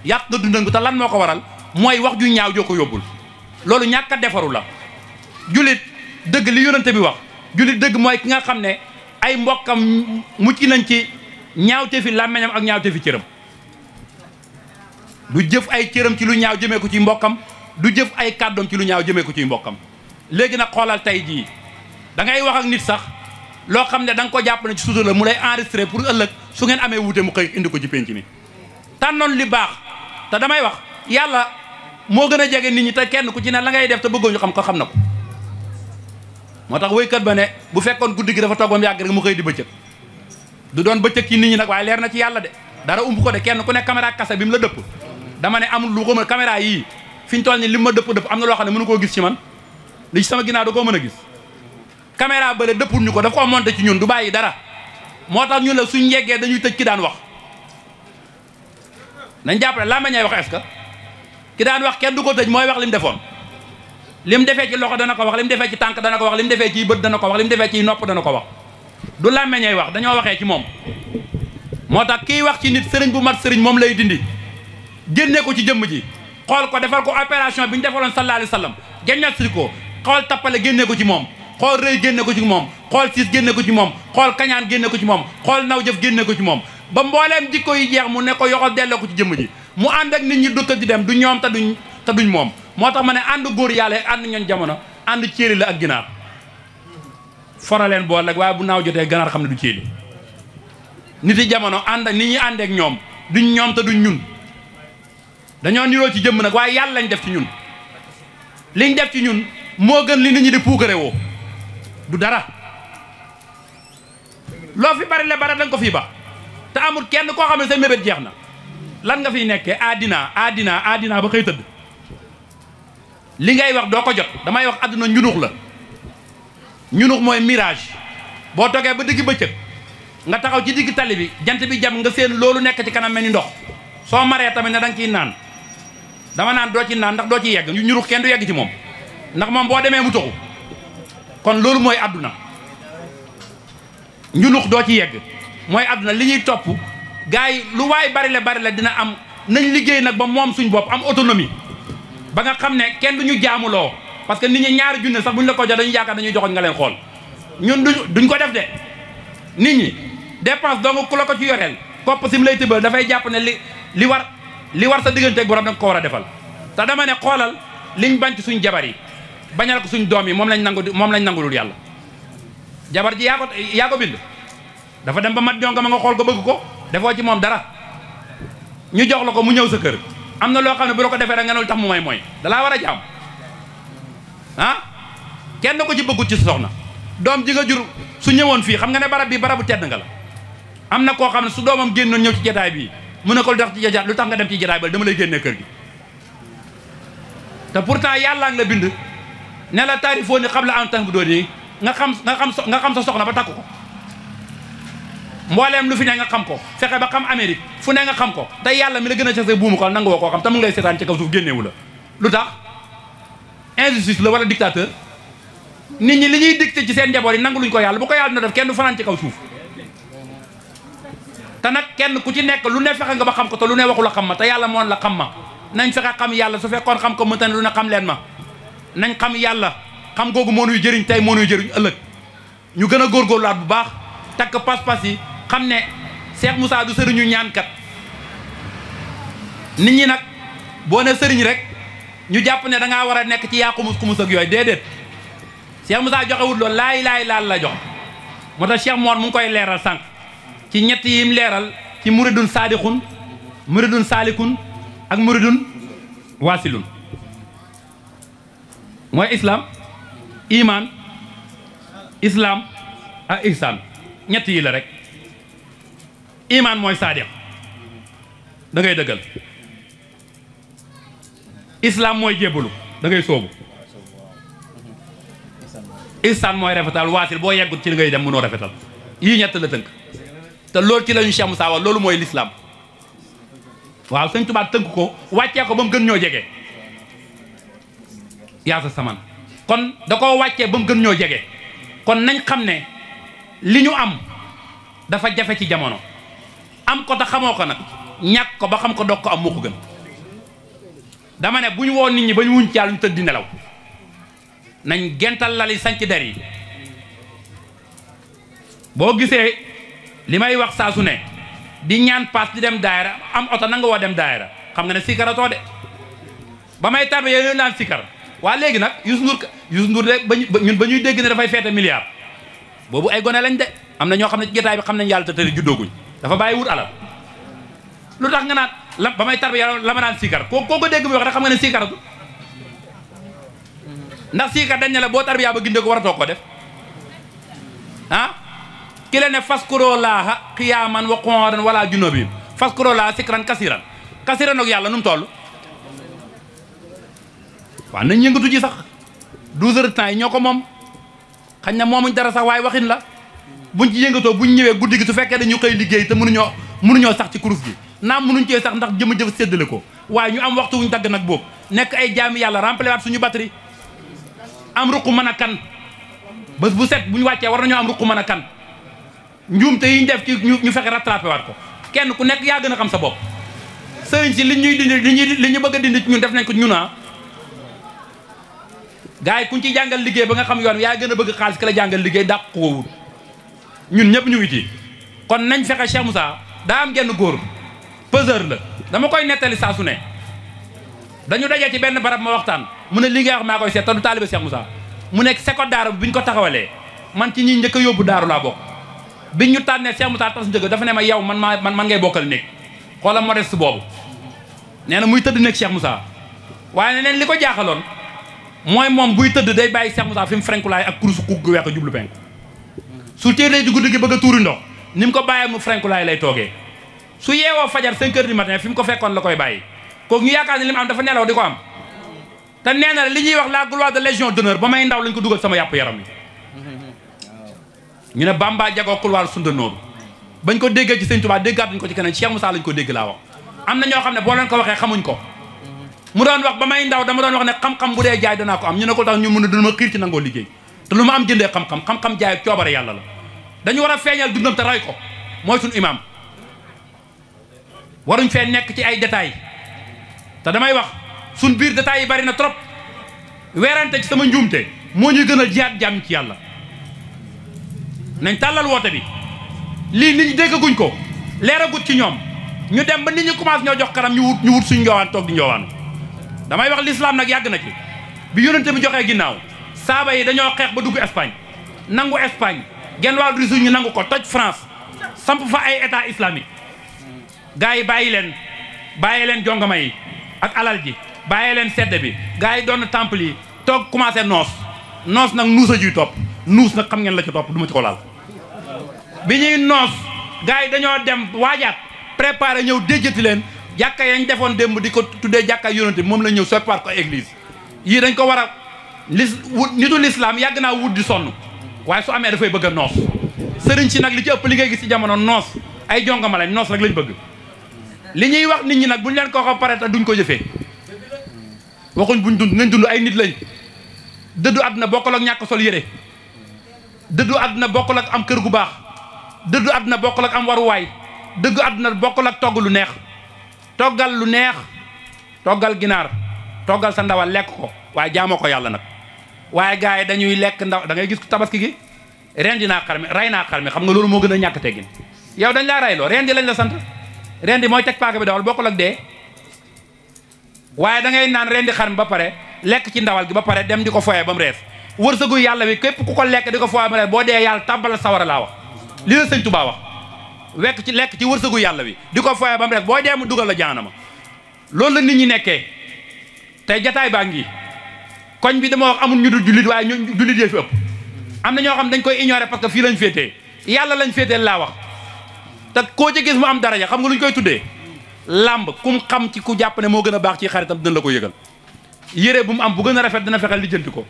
Speaker 3: yàq nga dundam gi te lan moo ko waral mooy wax ju ñaaw joo ko yóbbul loolu ñàkk a defaru la julit dëgg li yonente bi wax julit dëgg mooy ki nga xam ne ay mbokkam mucc nañ ci ñaawte fi làmmeñam ak ñaawte fi cëram du jëf ay cëram ci lu ñaaw jëmee ko ci mbokkam du jëf ay kàddoom ci lu ñaaw jëmee ko ci mbokkam léegi nag xoolal tey jii da ngay wax ak nit sax loo xam ne da nga ko jàpp ne ci suuta la mu lay enregistré pour ëllëg su ngeen amee wuute mu xëy indi ko ci penc mi tànnoon li baax te damay wax yàlla moo gën a jege nit ñi te kenn ku ci ne la ngay def te bëggoo ñu xam ko xam na ko moo tax woykat ba ne bu fekkoon guddi gi dafa toog ba mu yàgg rek mu xëy di bëccëg du doon bëccëg ci nit ñi nag waaye leer na ci yàlla de dara umb ko de kenn ku ne caméra kase bi mu la dëpp dama ne amul lu ko mën caméra yii fi ñu toll ni li ma dëpp am na loo xam ne mënu koo gis ci man li ci sama ginnaaw da koo mën a gis caméra bële dëppul ñu ko daf ko monté ci ñun du bàyyi dara moo tax ñun la suñ yeggee dañuy tëj ki daan wax nañ jàppale laa ma ñay wax est-ce que ki daan wax kenn du ko tëj mooy wax li mu defoon li mu defee ci loxo dana ko wax li mu defee ci tànk dana ko wax li mu defee ci bët dana ko wax li mu defee ci nopp dana ko wax du làmmeñ ay wax dañoo waxee ci moom moo tax kiy wax ci nit sëriñ bu mat sëriñ moom lay dindi génne ko ci jëmm ji xool ko defal ko opération bi ñu defaloon sallallahu alayhi wa sallam génnal si ko xool tappale génne ko ci moom xool rëy génne ko ci moom xool siis génne ko ci moom xool kañaan génne ko ci moom xool naw jëf génne ko ci moom ba mbooleem jikko yi jeex mu ne ko yoxal delloo ko ci jëmm ji mu ànd ak nit ñi du tëdd di dem du ñoom te duñ moom moo tax ma ne ànd góor yàlla ànd ñoon jamono ànd céeli la ak ginaar foraleen bool rek waaye bu naaw jotee ganaar xam ne du céeli nit yi jamono ànd ak nit ñi àndeek ñoom duñ ñoom te duñ ñun dañoo niroo ci jëmm nag waaye yàlla lañ def ci ñun liñ def ci ñun moo gën li nit ñi di puukare woo du dara loo fi bari la bari danga ko fii ba te amul kenn koo xam ne sa mébét jeex na lan nga fiy nekkee addina ba xëy tëdd li ngay wax doo ko jot damay wax àdduna njunux la njunux mooy mirage boo toogee ba digg bëccëg nga taxaw ci digg tali bi jant bi jam nga seen loolu nekk ci kanam mel ni ndox soo maree tamit ne da nga ciy naan dama naan doo ci naan ndax doo ci yegg njunux kenn du yegg ci moom ndax moom boo demee mu toxu kon loolu mooy àdduna njunux doo ci yegg mooy àdduna li ñuy topp gars yi lu waay bari la dina am nañ liggéey nag ba moom suñ bopp am autonomie ba nga xam ne kenn duñu jaamuloo parce que nit ñi ñaari junne sax buñ la ko jox dañuy yaakaar dañuy joxoñ nga leen xool ñun duñ ko def de nit ñi dépense donc ku la ko ci yoreel kopp sim lay tëbal dafay jàpp ne li war sa digganteeg borom da nga ko war a defal te dama ne xoolal liñ bañ ci suñ jabar yi bañal ko suñ doom yi moom lañ nangulul yàlla jabar ji yaa ko bind dafa dem ba mat jonga ma nga xool ko bëgg ko defoo ci moom dara ñu jox la ko mu ñëw sa kër am na loo xam ne bu la ko defee rek nga ne lu tax mu may mooy dalaa war a jaam ah kenn ko ci bëggut ci soxna doom ji nga jur su ñëwoon fii xam nga ne barab bi barabu tedd nga la am na koo xam ne su doomam génnoon ñëw ci jotaay bii mu ne ko lu tax nga dem ci jotaay ba dama lay génnee kër gi te pourtant yàllaa ngi la bind ne la taarifoo ni xam la en temps bu doon yi nga xam sa soxna ba takk ko mbooleem lu fi ne nga xam ko fexe ba xam Amérique fu ne nga xam ko te yàlla mi la gën a case buumu ko nangu woo koo xam te mu ngi lay seetaan ci kaw suuf génneewu la lu tax injustice la wala dictateur nit ñi li ñuy dicté ci seen njaboot yi nangu luñ ko yàlla bu ko yàlla na def kenn du fanaan ci kaw suuf te nag kenn ku ci nekk lu ne fexe nga ba xam ko te lu ne waxu la xam ma te yàlla moon la xam ma nañ fexe xam yàlla su fekkoon xam ko mu tane lu ne xam leen ma nañ xam yàlla xam googu moo nuy jëriñ tey moo nuy jëriñ ëllëg ñu gën a góorgóorluwaat bu baax takk pas-pas yi xam ne Cheikh Moussa du sëriñu ñaankat nit ñi nag boo ne sëriñ rek ñu jàpp ne da ngaa war a nekk ci yaa xumus ak yooyu déedéet Cheikh Moussa joxewut loolu laay laal la jox moo tax Cheikh Mor mu ngi koy leeral sànq ci ñett yim leeral ci muridun saadixun muridun saalikun ak muridun waasilun mooy iman islam ak ihsan ñett yi la rek iman mooy saadix da ngay dëggal islam mooy jébbalu da ngay soobu ihsan mooy rafetal waasil boo yeggut ci li ngay dem mënoo rafetal yii ñett la tënk te loolu ci la ñu Cheikh Moussa wax loolu mooy l'islam waaw Sëñ Tuubaa tënk ko wàccee ko ba mu gën ñoo jege yaa sa saman kon da koo wàccee ba mu gën ñoo jege kon nañ xam ne li ñu am dafa jafe ci jamono am ko te xamoo ko nag ñàkk ko ba xam ko doog ko am moo ko gën dama ne bu ñu woo nit ñi ba ñu wuñ ci yàlla ñu tëdd di nelaw nañ gental lali sanc der yi boo gisee li may wax saa su ne di ñaan paas di dem daayira am oto nanga woo dem daayira xam nga ne sikaratoo de ba may tarbe yooyu naan sikar waa léegi nag Youssou Ndour de ñun ba ñuy dégg ne dafay feete milliard boobu ay gone lañ de am na ñoo xam ne ci jotaay bi xam nañ yàlla te tëri juddooguñ dafa bàyyi wut alal lu tax nga naan la ba may tarbe la ma naan sikar koo ko dégg muy wax rek xam nga ne sikaratu ndax sikar dañ ne la boo tarbiyaa ba gindee ko war a toog ko def ah ki la ne faskuroo laaha xiyaaman wa qu'uudan wala junubin faskuroo laaha sikran kasiran ak yàlla nu mu toll waaw nañ yëngatu ji sax 12 heures de temps yi ñoo ko moom xañ na moomuñ dara sax waaye waxin la buñ ci yëngatoo buñ ñëwee guddi gi su fekkee dañu xëy liggéey te mënuñoo sax ci kurus gi naam mënuñ cee sax ndax jëf séddale ko waaye ñu am waxtu wuñ dagg nag boobu nekk ay jaami yàlla remplir waat suñu batterie am ruq mën a kan bés bu set bu ñu wàccee war nañoo am ruq mën a kan njuum te yi ñu def ci ñu fexe rattrapé waat ko kenn ku nekk yaa gën a xam sa bopp sëriñ si li ñuy dindi li ñu bëgg a dindi ñun def nañ ko ñun gars yi kuñ ci jàngal liggéey ba nga xam yoon yaa gën a bëgg xaalis ki la jàngal liggéey dàq ko wut ñun ñëpp ñu ngi ci kon nañ fexe Cheikh Moussa daa am genn góor peseur la dama koy nettali saa su ne dañu dajee ci benn barab ma waxtaan mu ne li ngay wax maa koy seet te du taalibe Cheikh Moussa mu nekk seko daara bi ñu ko taxawalee man ci ñi njëkk a yóbbu daaru laa bokk biñ ñu tànnee Cheikh Moussa tas njëkk dafa ne ma yow man ngay bokkal néeg xoola modeste boobu nee na muy tëdd nekk Cheikh Moussa waaye neen li ko jaaxaloon mooy moom buy tëdd day bàyyi Cheikh Moussa fi mu frenkulaay ak kurusu kugg gu weex jublu penk su téedee ci guddi gi bëgg a tuuri ndox ni mu ko bàyyee mu frenkulaay lay toogee su yeewoo fajar 5 heures du matin fi mu ko fekkoon la koy bàyyi kooku ñu yaakaar ne li mu am dafa nelaw di ko am te nee na li ñuy wax la gloire de légion d'honneur ba may ndaw lañ ko dugal sama yàpp yaram yi ñu ne Bamba jagoo couloir sunda nooru bañ ko déggee ci Sëñ Tuubaa déggaat dañ ko ci keneen Cheikh Moussa lañ ko dégg laa wax am na ñoo xam ne boo leen ko waxee xamuñ ko mu doon wax ba may ndaw dama doon wax ne xam-xam bu dee jaay danaa ko am ñu ne ko tax ñu mun a dina ma xiir ci nangoo liggéey te lu ma am jëndee xam-xam jaay ak coobare yàlla la dañu war a feeñal dundam te ray ko mooy suñu imaam waruñ fee nekk ci ay détails te damay wax suñ biir détails yi bari na trop weerante ci sama njuumte moo ñuy gën a jiyaat jàmm ci yàlla. nañ tàllal woote bi lii nit ñi déggaguñ ko leeragut ci ñoom ñu dem ba nit ñi commencé ñoo jox kanam ñu wut suñ njoowaan toog di njoowaanu. damay wax l'islam nag yàgg na ci bi yonente bi joxee ginnaaw saaba yi dañoo xeex ba dugg Espagne nangu Espagne genn wàllu Russie ñu nangu ko toj France samp fa ay état islamique gars yi bàyyi leen jongama yi ak alal ji bàyyi leen sedd bi gars yi doon temple yi toog commencé noos nag nuus a juy topp nuus nag xam ngeen la ci topp du ma ci ko laal bi ñuy noos gars yi dañoo dem waajaat préparé ñëw déjjati leen jàkka yañ defoon démb di ko tuddee jàkka yonente bi moom la ñëw soppiwaat ko église yii dañ ko war a nitu l'islam yàgg naa wut di sonn waaye su amee dafay bëgg a noos sëriñ si nag li ci ëpp li ngay gis ci jamono noos ay jongama lañ noos rek lañ bëgg li ñuy wax nit ñi nag buñ leen ko wax pare te duñ ko jëfee waxuñ buñ dund nañ dund ay nit lañ dëddu àdduna bokkul ak ñàkk sol yére dëddu àdduna bokkul ak am kër gu baax dëddu àdduna bokkul ak am waruwaay dëddu àdduna bokkul ak togg lu neex toggal lu neex toggal ginaar toggal sa ndawal lekk ko waaye jaamoo ko yàlla nag waaye gars yi dañuy lekk ndaw da ngay gis tabaski gi rendi naa xar mi rey naa xar mi xam nga loolu moo gën a ñàkk teggin yow dañ laa reyloo rendi lañ la sant rendi mooy teg paaka bi dawal bokkul ak dee waaye da ngay naan rendi xar mi ba pare lekk ci ndawal gi ba pare dem di ko foyee ba mu rees wërsëgu yàlla wi képp ku ko lekk di ko foyee ba mu rees boo dee yàlla tàbbal sawara laa wax li la sëñ Tuubaa wax lekk ci wërsëgu yàlla wi di ko foyee ba mu rees boo dee mu dugal la jaanama loolu la nit ñi nekkee tey jataay baa ngi koñ bi dama wax amul ñu dul jullit waaye ñu jullit yee fi ëpp am na ñoo xam dañ koy ignorer parce que fii lañ féetee yàlla lañ féetee laa wax te koo ci gis mu am daraja xam nga lu ñu koy tuddee làmb kum xam ci ku jàpp ne moo gën a baax ci xaritam dina la ko yëgal yére bu mu am bu gën a rafet dina fexeel lijjanti ko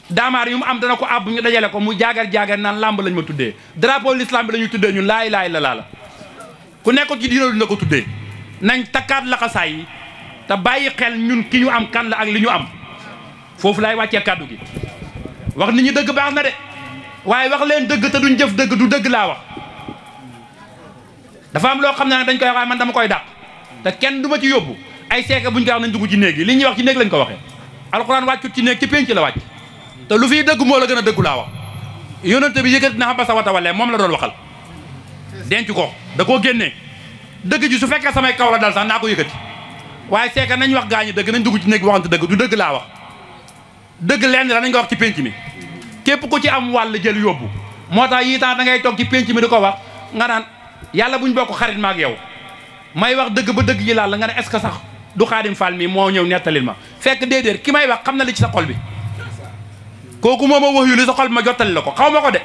Speaker 3: daamaar yu mu am dana ko àbb ñu dajale ko mu jaagar naan làmb lañ ma tuddee drapeau l'islam bi la ñuy tuddee ñun laay la ku nekkul ci diina duñ la ko tuddee nañ takkaat laxasaay yi te bàyyi xel ñun ki ñu am kan la ak li ñu am foofu laay wàccee kàddu gi wax nit ñi dëgg baax na de waaye wax leen dëgg te duñ jëf dëgg du dëgg laa wax dafa am loo xam ne nag dañ koy wax waaye man dama koy dàq te kenn du ma ci yóbbu ay seeka buñ koy wax nañ dugg ci néeg yi li ñuy wax ci néeg lañ ko waxee alxuraan wàccut ci néeg ci pénc la wàcc te lu fiy dëgg moo la gën a dëggu laa wax yonente bi yëkkati na xam ba sa wata walee moom la doon waxal denc ko da koo génnee dëgg ji su fekkee samay kaw la dal sax naa ko yëkkati waaye seeka nañ wax gaañi dëgg nañ dugg ci néeg bi waxante dëgg du dëgg laa wax dëgg lenn la nañ ko wax ci pénc mi képp ku ci am wàll jël yóbbu moo tax yii temps da ngay toog ci pénc mi di ko wax nga naan yàlla buñ bokk xarit ma ak yow may wax dëgg ba dëgg ji laal la nga ne est-ce que sax du Xaadim Fall mi moo ñëw nettalil ma fekk déedéet ki may wax xam na li ci sa xol bi kooku moo ma wax yu li sa xol bi ma jottali la ko xaw ma ko de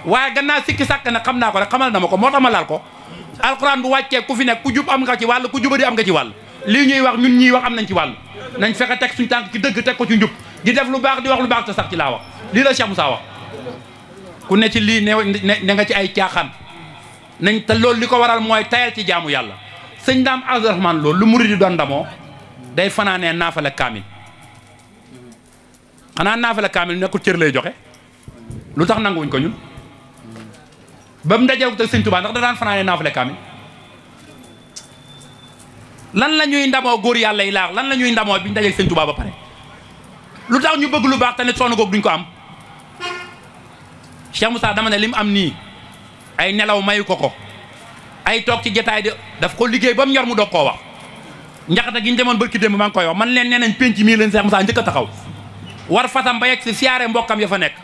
Speaker 3: waaye gannaaw sikki sàkk ne xam naa ko rek xamal na ma ko moo tax ma laal ko alxuraan bu wàccee ku fi nekk ku jub am nga ci wàll ku jubadi am nga ci wàll lii ñuy wax ñun ñuy wax am nañ ci wàll nañ fexe teg suñu tànk ci dëgg teg ko ci njub di def lu baax di wax lu baax te sax ci laa wax lii la Cheikh Moussa wax ku ne ci lii ne nga ci ay caaxaan nañ te loolu li ko waral mooy tayal ci jaamu yàlla sëñ Daam Abdourahmane loolu lu murid di doon ndamoo day fanaanee naafale kaamil xanaa naafale kaamil nekkul cër lay joxe lu tax nanguwuñ ko ñun ba mu dajewut ak sëñ Tuubaa ndax da daan fanaanee naafale kaamil lan la ñuy ndamoo góor yàlla yi laax lan la ñuy ndamoo bi ñu dajeeg sëñ Tuubaa ba pare lu tax ñu bëgg lu baax te ne sonn goog duñ ko am Cheikh Moussa dama ne li mu am nii ay nelaw mayu ko ay toog ci jotaay daf ko liggéey ba mu ñor mu doog koo wax njaxate gi ñu demoon barki démb maa ngi koy wax man leen nee nañ penc mii leen Cheikh Moussa njëkk a taxaw war fatam ba yegg si siyaare mbokkam ya fa nekk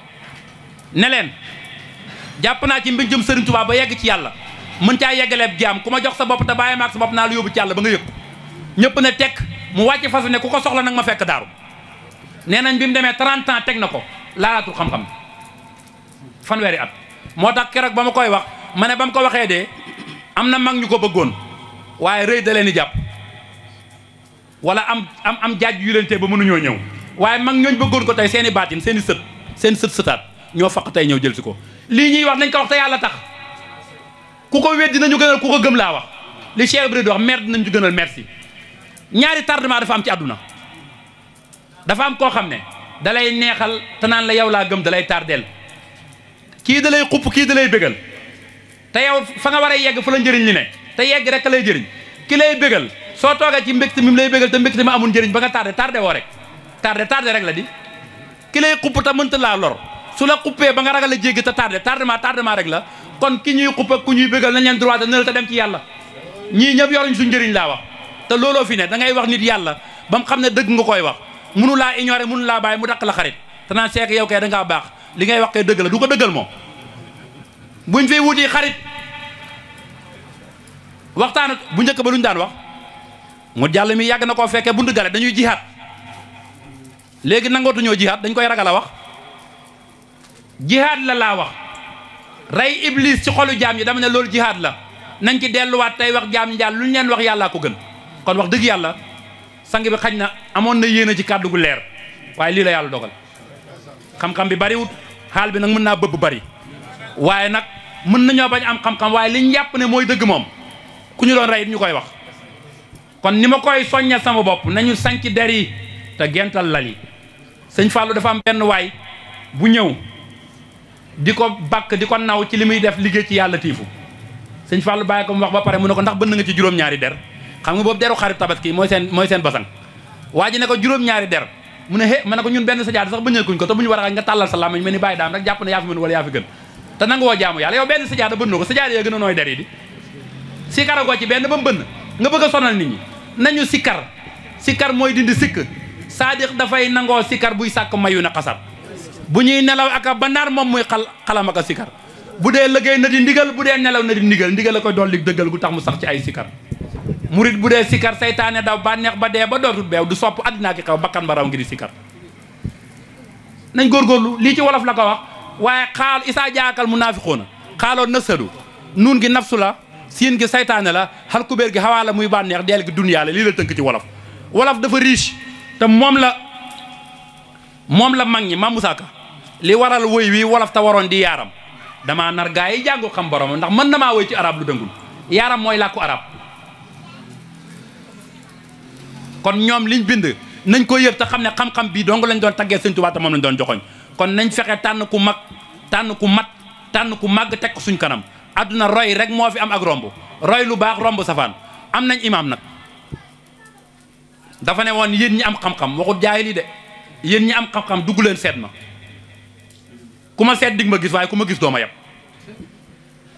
Speaker 3: ne leen jàpp naa ci mbéjum Sëriñ Tuubaa ba yegg ci yàlla mën caa yeggaleeb jaam ku ma jox sa bopp te bàyyi maag sa bopp naa la yóbbu ci yàlla ba nga yëg ñëpp ne tekk mu wàcc fasu ne ku ko soxla nag ma fekk daaru nee nañ bi mu demee 30 ans teg na ko laalaatul xam-xam fanweeri at moo tax keroog ba ma koy wax ma ne ba mu ko waxee de am na mag ñu ko bëggoon waaye rëy da leen di jàpp wala am jaaj yu leen tee ba mënuñoo ñëw waaye mag ñooñ bëggoon ko tey seen i baatin seen i sët sëtaat ñoo faq tey ñëw jël si ko lii ñuy wax nañ ko wax te yàlla tax ku ko weddi nañu gënal ku ko gëm laa wax li Cheikh Ibrahima di wax merde nañu ci gënal merci ñaari tardement dafa am ci àdduna dafa am koo xam ne dalay neexal te naan la yow laa gëm dalay tardeel kii da lay xupp kii da lay bégal te yow fa nga war a yegg fa la njëriñ li ne te yegg rek lay jëriñ ki lay bégal soo toogee ci mbégte mi lay bégal te mbégte mi amul njëriñ ba nga tardé woo rek tardé rek la di ki lay xupp te mënta laa lor su la xuppee ba nga ragal a jéggi te tardement rek la kon ki ñuy xupp ak ku ñuy bégal nañ leen droit na la te dem ci yàlla ñii ñëpp yoruñ suñ njëriñ laa wax te looloo fi ne da ngay wax nit yàlla ba mu xam ne dëgg nga koy wax mënu laa ignorer mënu laa bàyyi mu daq la xarit te naan seek yow kay da ngaa baax li ngay wax kay dëgg la du ko dëggal moom buñ fiy wuti xarit waxtaan bu njëkk ba luñ daan wax mu jàll mi yàgg na koo fekkee buntu gale dañuy jihaat léegi nangootuñoo jihaat dañ koy ragal a wax jihaat la laa wax rey iblis ci xolu jaam yi dama ne loolu jihaat la nañ ci delluwaat tey wax jaam ñi daal lu ñu leen wax yàllaa ko gën kon wax dëgg yàlla sang bi xañ na amoon na yéene ci kàddu gu leer waaye lii la yàlla dogal xam-xam bi bariwut xaal bi nag mën naa bëbb bari waaye nag mën nañoo bañ am xam-xam waaye liñ yàpp ne mooy dëgg moom ku ñu doon rey it ñu koy wax kon ni ma koy soññal sama bopp nañu sanc der yi te gental lal yi sëñ Fallou dafa am benn waay bu ñëw di ko bakk di ko naw ci li muy def liggéey ci yàlla tiifu sëñ Fallou bàyyi ko mu wax ba pare mu ne ko ndax bënn nga ci juróom-ñaari der xam nga boobu deru xarit tabaski mooy seen basang waa ji ne ko juróom-ñaari der mu ne ma ne ko ñun benn sajaada sax bëñal kuñ ko te bu ñu war a nga tàllal sa làmmiñ mel ni bàyyi daam rek jàpp ne yaa fi mën wala yaa fi gën te nanga woo jaamu yàlla yow benn sajaada bënnoo ko sajaada yee gën a nooy der yi di sikkar goo ci benn ba mu bënn nga bëgg a sonal nit ñi nañu sikkar mooy dindi sikk saadix dafay nangoo sikkar buy sàkk mayu na xasar bu ñuy nelaw aka ba naar moom muy xalam aka sikkar bu dee liggéey na di ndigal bu dee nelaw na di ndigal la koy dolli dëggal gu tax mu sax ci ay sikkar murit bu dee sikkar saytaane daw bànneex ba dee ba dootul beew du sopp àddinaa ki xew bakkan ba raw ngi di sikkar nañ góorgóorlu lii ci wolof la ko wax waaye xaal isaa jaakal munaafiquuna xaaloo nasadu nuun gi nafsu la siin gi saytaane la xal kubéer gi xawaa la muy bànneex deel gi dunyaa la lii la tënk ci wolof wolof dafa riche te moom la mag ñi Mame Moussa Ka li waral woy wi wolof te waroon di yaaram damaa nar gaa yi jàngu xam borom ndax mën na maa woy ci arab lu dëngul yaaram mooy làkku arab kon ñoom liñ bind nañ ko yër te xam ne xam-xam bii dong lañ doon taggee Sëñ Tuubaa te moom lañ doon joxoñ kon nañ fexe tànn ku mag tànn ku mat tànn ku màgg teg ko suñ kanam àdduna roy rek moo fi am ak romb roy lu baax romb safaan am nañ imaam nag dafa ne woon yéen ñi am xam-xam waxut jaahili de yéen ñi am xam-xam dugg leen seet ma ku ma seet dig ma gis waaye ku ma gis doo ma yab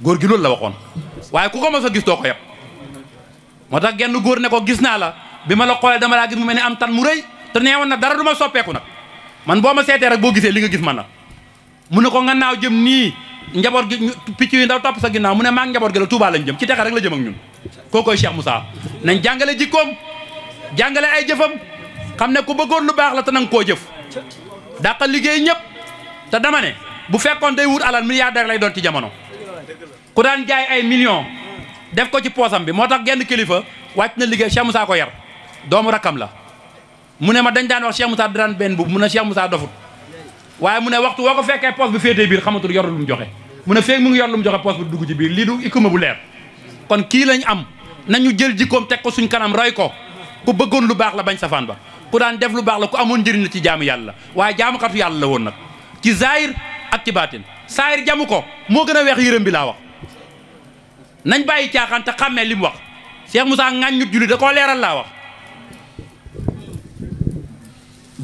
Speaker 3: góor gi loolu la waxoon waaye ku ko ma sa gis doo ko yab moo tax genn góor ne ko gis naa la bi ma la xoolee dama laa gis mu mel ni am tan mu rëy te neewoon na dara du ma soppeeku nag man boo ma seetee rek boo gisee li nga gis man na mu ne ko nga naaw jëm nii njaboot gi picc yi ndaw topp sa ginnaaw mu ne maa ngi njaboot gi la Touba lañ jëm ci texe rek la jëm ak ñun kookoy Cheikh Moussa nañ jàngale jikkoom jàngale ay jëfam xam ne ku bëggoon lu baax la te nanga koo jëf dàqal liggéey ñëpp te dama ne bu fekkoon day wut alal milliardaire lay doon ci jamono ku daan jaay ay millions def ko ci poosam bi moo tax genn kilifa wàcc na liggéey Cheikh Moussa ko yar doomu rakkam la mu ne ma dañ daan wax Cheikh Moussa daan benn bu mu ne Cheikh Moussa dofut waaye mu ne waxtu woo ko fekkee poos bi féetee biir xamatul yor lu mu joxe mu ne feeg mu ngi yor lu mu joxe poos bi dugg ci biir lii du ikuma bu leer kon kii lañ am nañu jël jikkoom teg ko suñ kanam roy ko ku bëggoon lu baax la bañ safaan ba ku daan def lu baax la ku amoon njëriñ la ci jaamu yàlla waaye jaamukatu yàlla la woon nag ci zaahir ak ci baatin saahir jamu ko moo gën a weex yërëm bi laa wax nañ bàyyi caaxaan te xàmmee li mu wax Cheikh Moussa ŋàññut julli da koo leeral laa wax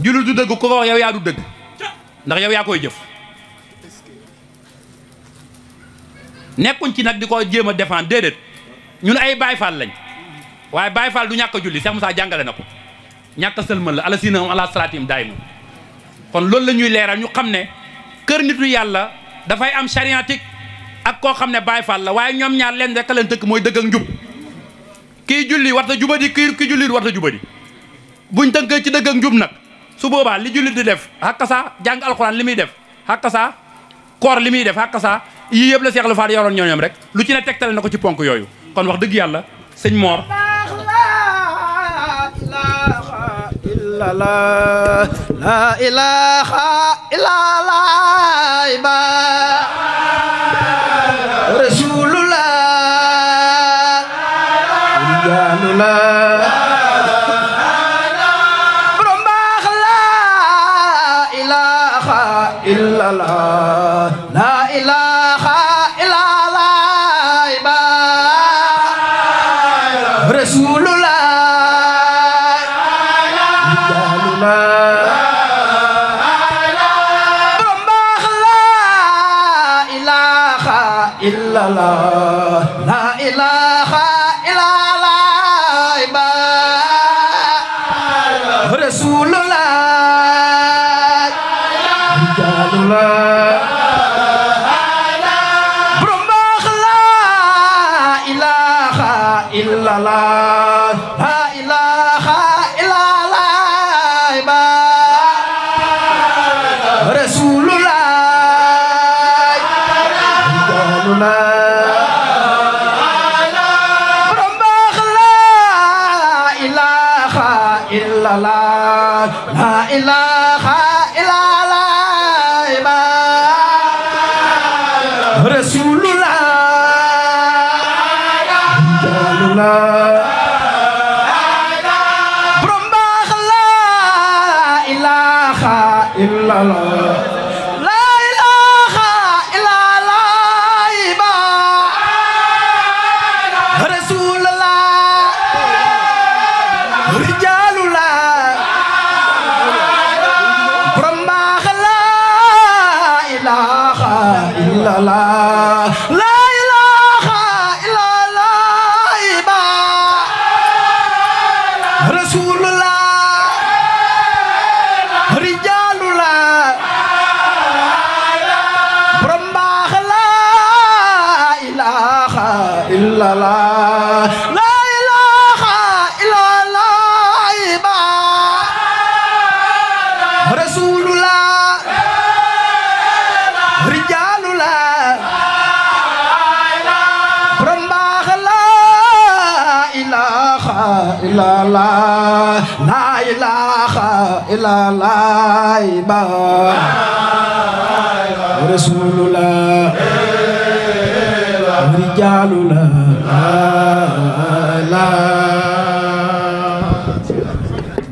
Speaker 3: julli du dëgg ku ko wax yow yaa du dëgg ndax yow yaa koy jëf nekkuñ ci nag di ko jéem a défendre déedéet ñun ay Baay Faal lañ waaye Baay Faal du ñàkk a julli Cheikh Moussa jàngale na ko ñàkk a sëlmal la ala sinahum ala salaatihim daayimun kon loolu la ñuy leeral ñu xam ne kër nitu yàlla dafay am chariatique ak koo xam ne Baay Faal la waaye ñoom ñaar leen rek a leen tëkk mooy dëgg ak njub kii julli warta jubadi kii julli warta jubadi buñ tënkee ci dëgg ak njub nag su boobaa li jullit di def xàkkasa jàng alxuraan li muy def xàkkasa koor li muy def xàkkasa yii yëpp la Seex Ibra Faal yoroon ñooñoom rek lu ci ne tegtale na ko ci ponk yooyu kon wax dëgg yàlla sëñ Mor
Speaker 4: la ilaha illallah rasulullah borom baax la ilaha illallah la ilaha illallah rasul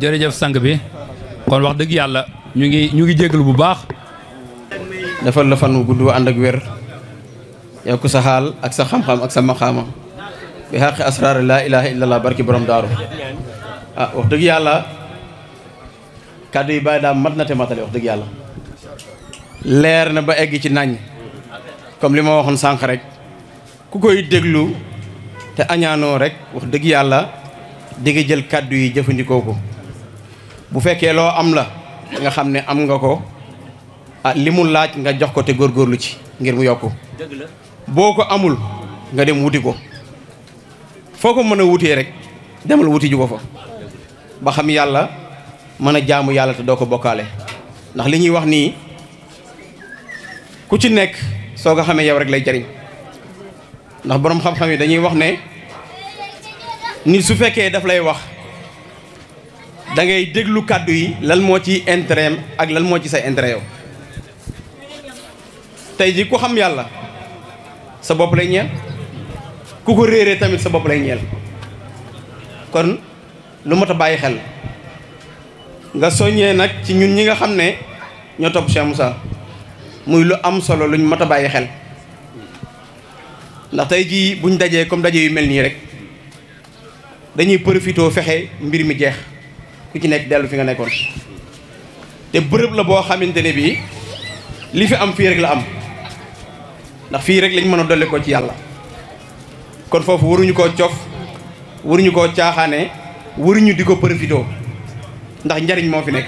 Speaker 3: jërëjëf sang bi kon wax dëgg yàlla ñu ngi jégalu bu baax.
Speaker 5: defal la fan wu gudd ànd ak wér yokk sa xaal ak sa xam-xam ak sa maqaama bi xaqi asraar laa ilaha illallah barki borom daaru wax dëgg yàlla kàddu yi bàyyi daa mat na te matale wax dëgg yàlla leer na ba egg ci nañ comme li ma waxoon sànq rek ku koy déglu te añaanoo rek wax dëgg yàlla di nga jël kàddu yi jëfandikoo ko bu fekkee loo am la nga xam ne am nga ko li mu laaj nga jox ko te góorgóorlu ci ngir mu yokku boo ko amul nga dem wuti ko foo ko mën a wutee rek demal wuti ju ko fa ba xam yàlla mën a jaamu yàlla te doo ko bokkaale ndax li ñuy wax nii ku ci nekk soo ko xamee yow rek lay jariñ ndax boroom xam-xam yi dañuy wax ne nit su fekkee daf lay wax da ngay déglu kàddu yi lan moo ci intérêt ak lan moo ci say intérêt yow tey ji ku xam yàlla sa bopp lay ñeel ku ko réeree tamit sa bopp lay ñeel kon lu mat a bàyyi xel nga soññee nag ci ñun ñi nga xam ne ñoo topp Cheikh Moussa muy lu am solo luñ mat a bàyyi xel ndax tey jii buñ dajee comme daje yu mel nii rek dañuy profité fexe mbir mi jeex ku ci nekk dellu fi nga nekkoon te bërëb la boo xamante ne bii li fi am fii rek la am ndax fii rek lañ mën a dolli ko ci yàlla kon foofu waruñu koo cof waruñu koo caaxaane waruñu di ko profité ndax njariñ moo fi nekk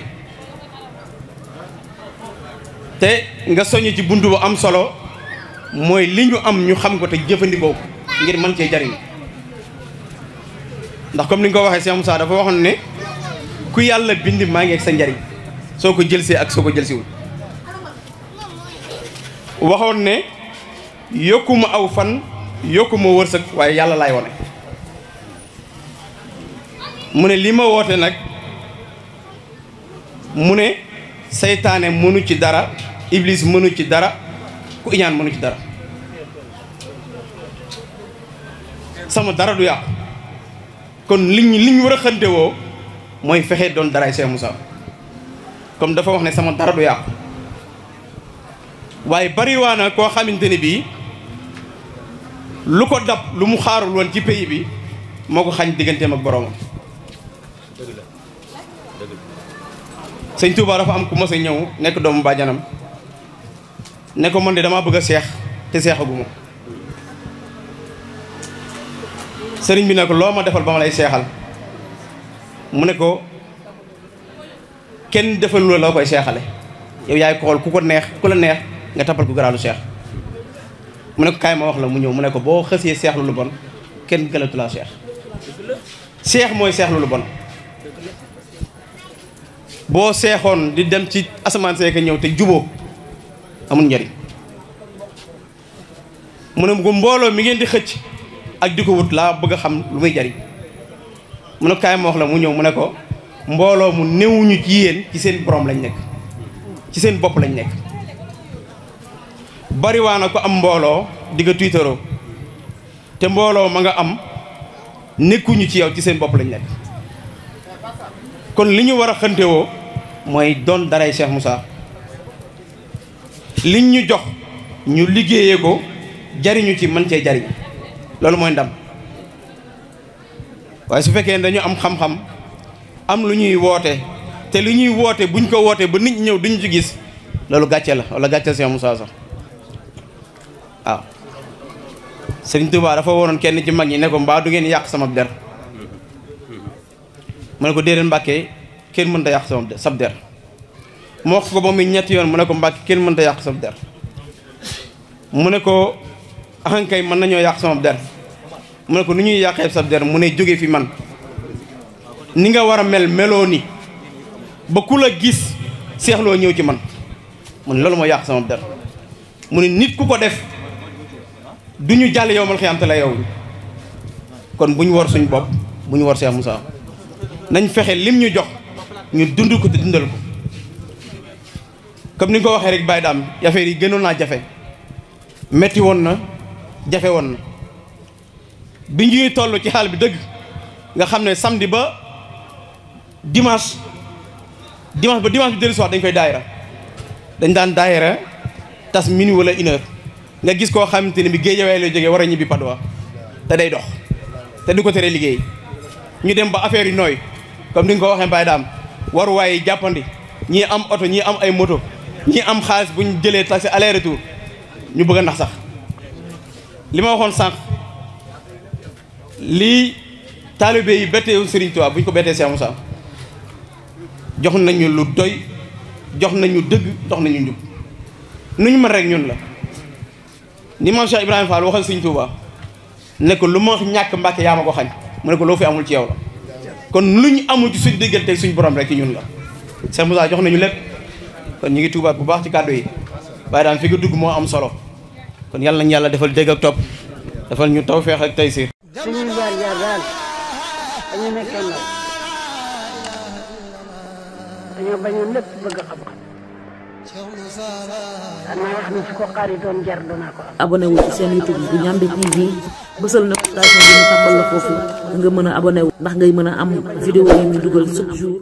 Speaker 5: te nga soññ ci buntu bu am solo mooy li ñu am ñu xam ko te jëfandikoo ko ngir mën cee jariñ ndax comme ni nga ko waxee Cheikh Moussa dafa waxoon ne ku yàlla bind maa ngi ak sa njariñ soo ko jëlsee ak soo ko jëlsiwul waxoon ne yokkuma aw fan yokkuma wërsëg waaye yàlla laay wone mu ne li ma woote nag mu ne seytaane mënu ci dara iblis mënu ci dara ku iñaan mënu ci dara sama dara du yàqu kon liñ war a xante woo mooy fexe doon daraay Cheikh Moussa comme dafa wax ne sama dara du yàqu waaye bariwaana koo xamante ne bii lu ko dab lu mu xaarul woon ci pays bi moo ko xañ digganteem ak boroomam sëñ Touba dafa am ku mos a ñëw nekk doomu bàjjanam ne ko man de damaa bëgg a seex te seexaguma sëriñ bi ne ko loo ma defal ba ma lay seexal mu ne ko kenn defalu la loo koy seexale yow yaay ko xool ku ko neex ku la neex nga tappal ko garaadu seex mu ne ko kaay ma wax la mu ñëw mu ne ko boo xësee seexlu lu bon kenn gënatu laa seex seex mooy seexlu lu bon boo seexoon di dem ci asamaan seeka ñëw te juboo amul njariñ mu ne ko mbooloo mi ngeen di xëcc ak di ko wut laa bëgg a xam lu muy jariñ mu ne ko kaay ma wax la mu ñëw mu ne ko mbooloo mu néewuñu ci yéen ci seen borom lañ nekk ci seen bopp lañ nekk bariwaana ko am mbooloo di nga tiitaroo te mbooloo ma nga am nekkuñu ci yow ci seen bopp lañ nekk kon li ñu war a xëntewoo mooy doon daray Cheikh Moussa liñ ñu jox ñu liggéeyee ko jariñu ci mën cee jariñ loolu mooy ndam waaye su fekkee dañu am xam-xam am lu ñuy woote te lu ñuy woote buñ ko wootee ba nit ñëw duñu ci gis loolu gàcce la wala gàcce Cheikh Moussa sax waaw Sëriñ Tuubaa dafa waroon kenn ci mag ñi ne ko mbaa du ngeen yàq sama der mu ne ko déedéet Mbàkke kenn mënta yàq sama sab der mu wax ko ba muy ñetti yoon mu ne ko Mbàkke kenn mënta yàq sab der mu ne ko axankay mën nañoo yàq sama der mu ne ko nu ñuy yàqee sab der mu ne jóge fi man ni nga war a mel meloo ni ba ku la gis seexloo ñëw ci man mu ne loolu moo yàq sama der mu ne nit ku ko def du ñu jàll yow mal xiyaam te la yow kon bu ñu war suñ bopp bu ñu war Cheikh Moussa nañ fexe lim ñu jox ñu dund ko te dundal ko comme ni nga ko waxee rek Baye Dame affaire yi gënoon naa jafe metti woon na jafe woon na bi ñuy toll ci xaal bi dëgg nga xam ne samedi ba dimanche bi dellu soir dañ koy daayira dañ daan daayira tas minuit wala 1 heure nga gis koo xamante ne bi Géejawaay lay jógee war a ñibbi Padoa te day dox te du ko tere liggéey ñu dem ba affaire yi nooy comme ni nga ko waxee Baye Dame waruwaay yi jàppandi ñii am oto ñii am ay moto ñii am xaalis bu ñu jëlee taxi aller retour ñu bëgg a nax sax li ma waxoon sànq lii taalibe yi betteewul Serigne Touba bu ñu ko bettee Cheikh Moussa jox nañu lu doy jox nañu dëgg jox nañu njub nu ñu mën rek ñun la ni maam Cheikh Ibrahima Fall waxal Serigne Touba ne ko lu ma ñàkk Mbàkke yaa ma ko xañ mu ne ko loo fi amul ci yow la kon lu ñu amul ci suñ diggante suñ borom rek ci ñun la Cheikh Moussa jox nañu lépp kon ñu ngi tuubaat bu baax ci kàddu yi waaye daan fi nga dugg moo am solo kon yàlla nañu yàlla defal dégg ak topp defal ñu tawfeex ak taysiir
Speaker 1: suñuy jaar-jaar daal dañu nekkee ndaw dañoo bañoon lépp bëgg xam-xam danaa wax ni su ko xaaritoon jar danaa ko am.
Speaker 2: abonné wu ci seen YouTube bu Ndiamé TV bësal notification bi ñu tàmbal la foofu nga mën a abonné wu ndax ngay mën a am vidéo yi ñu dugal chaque jour.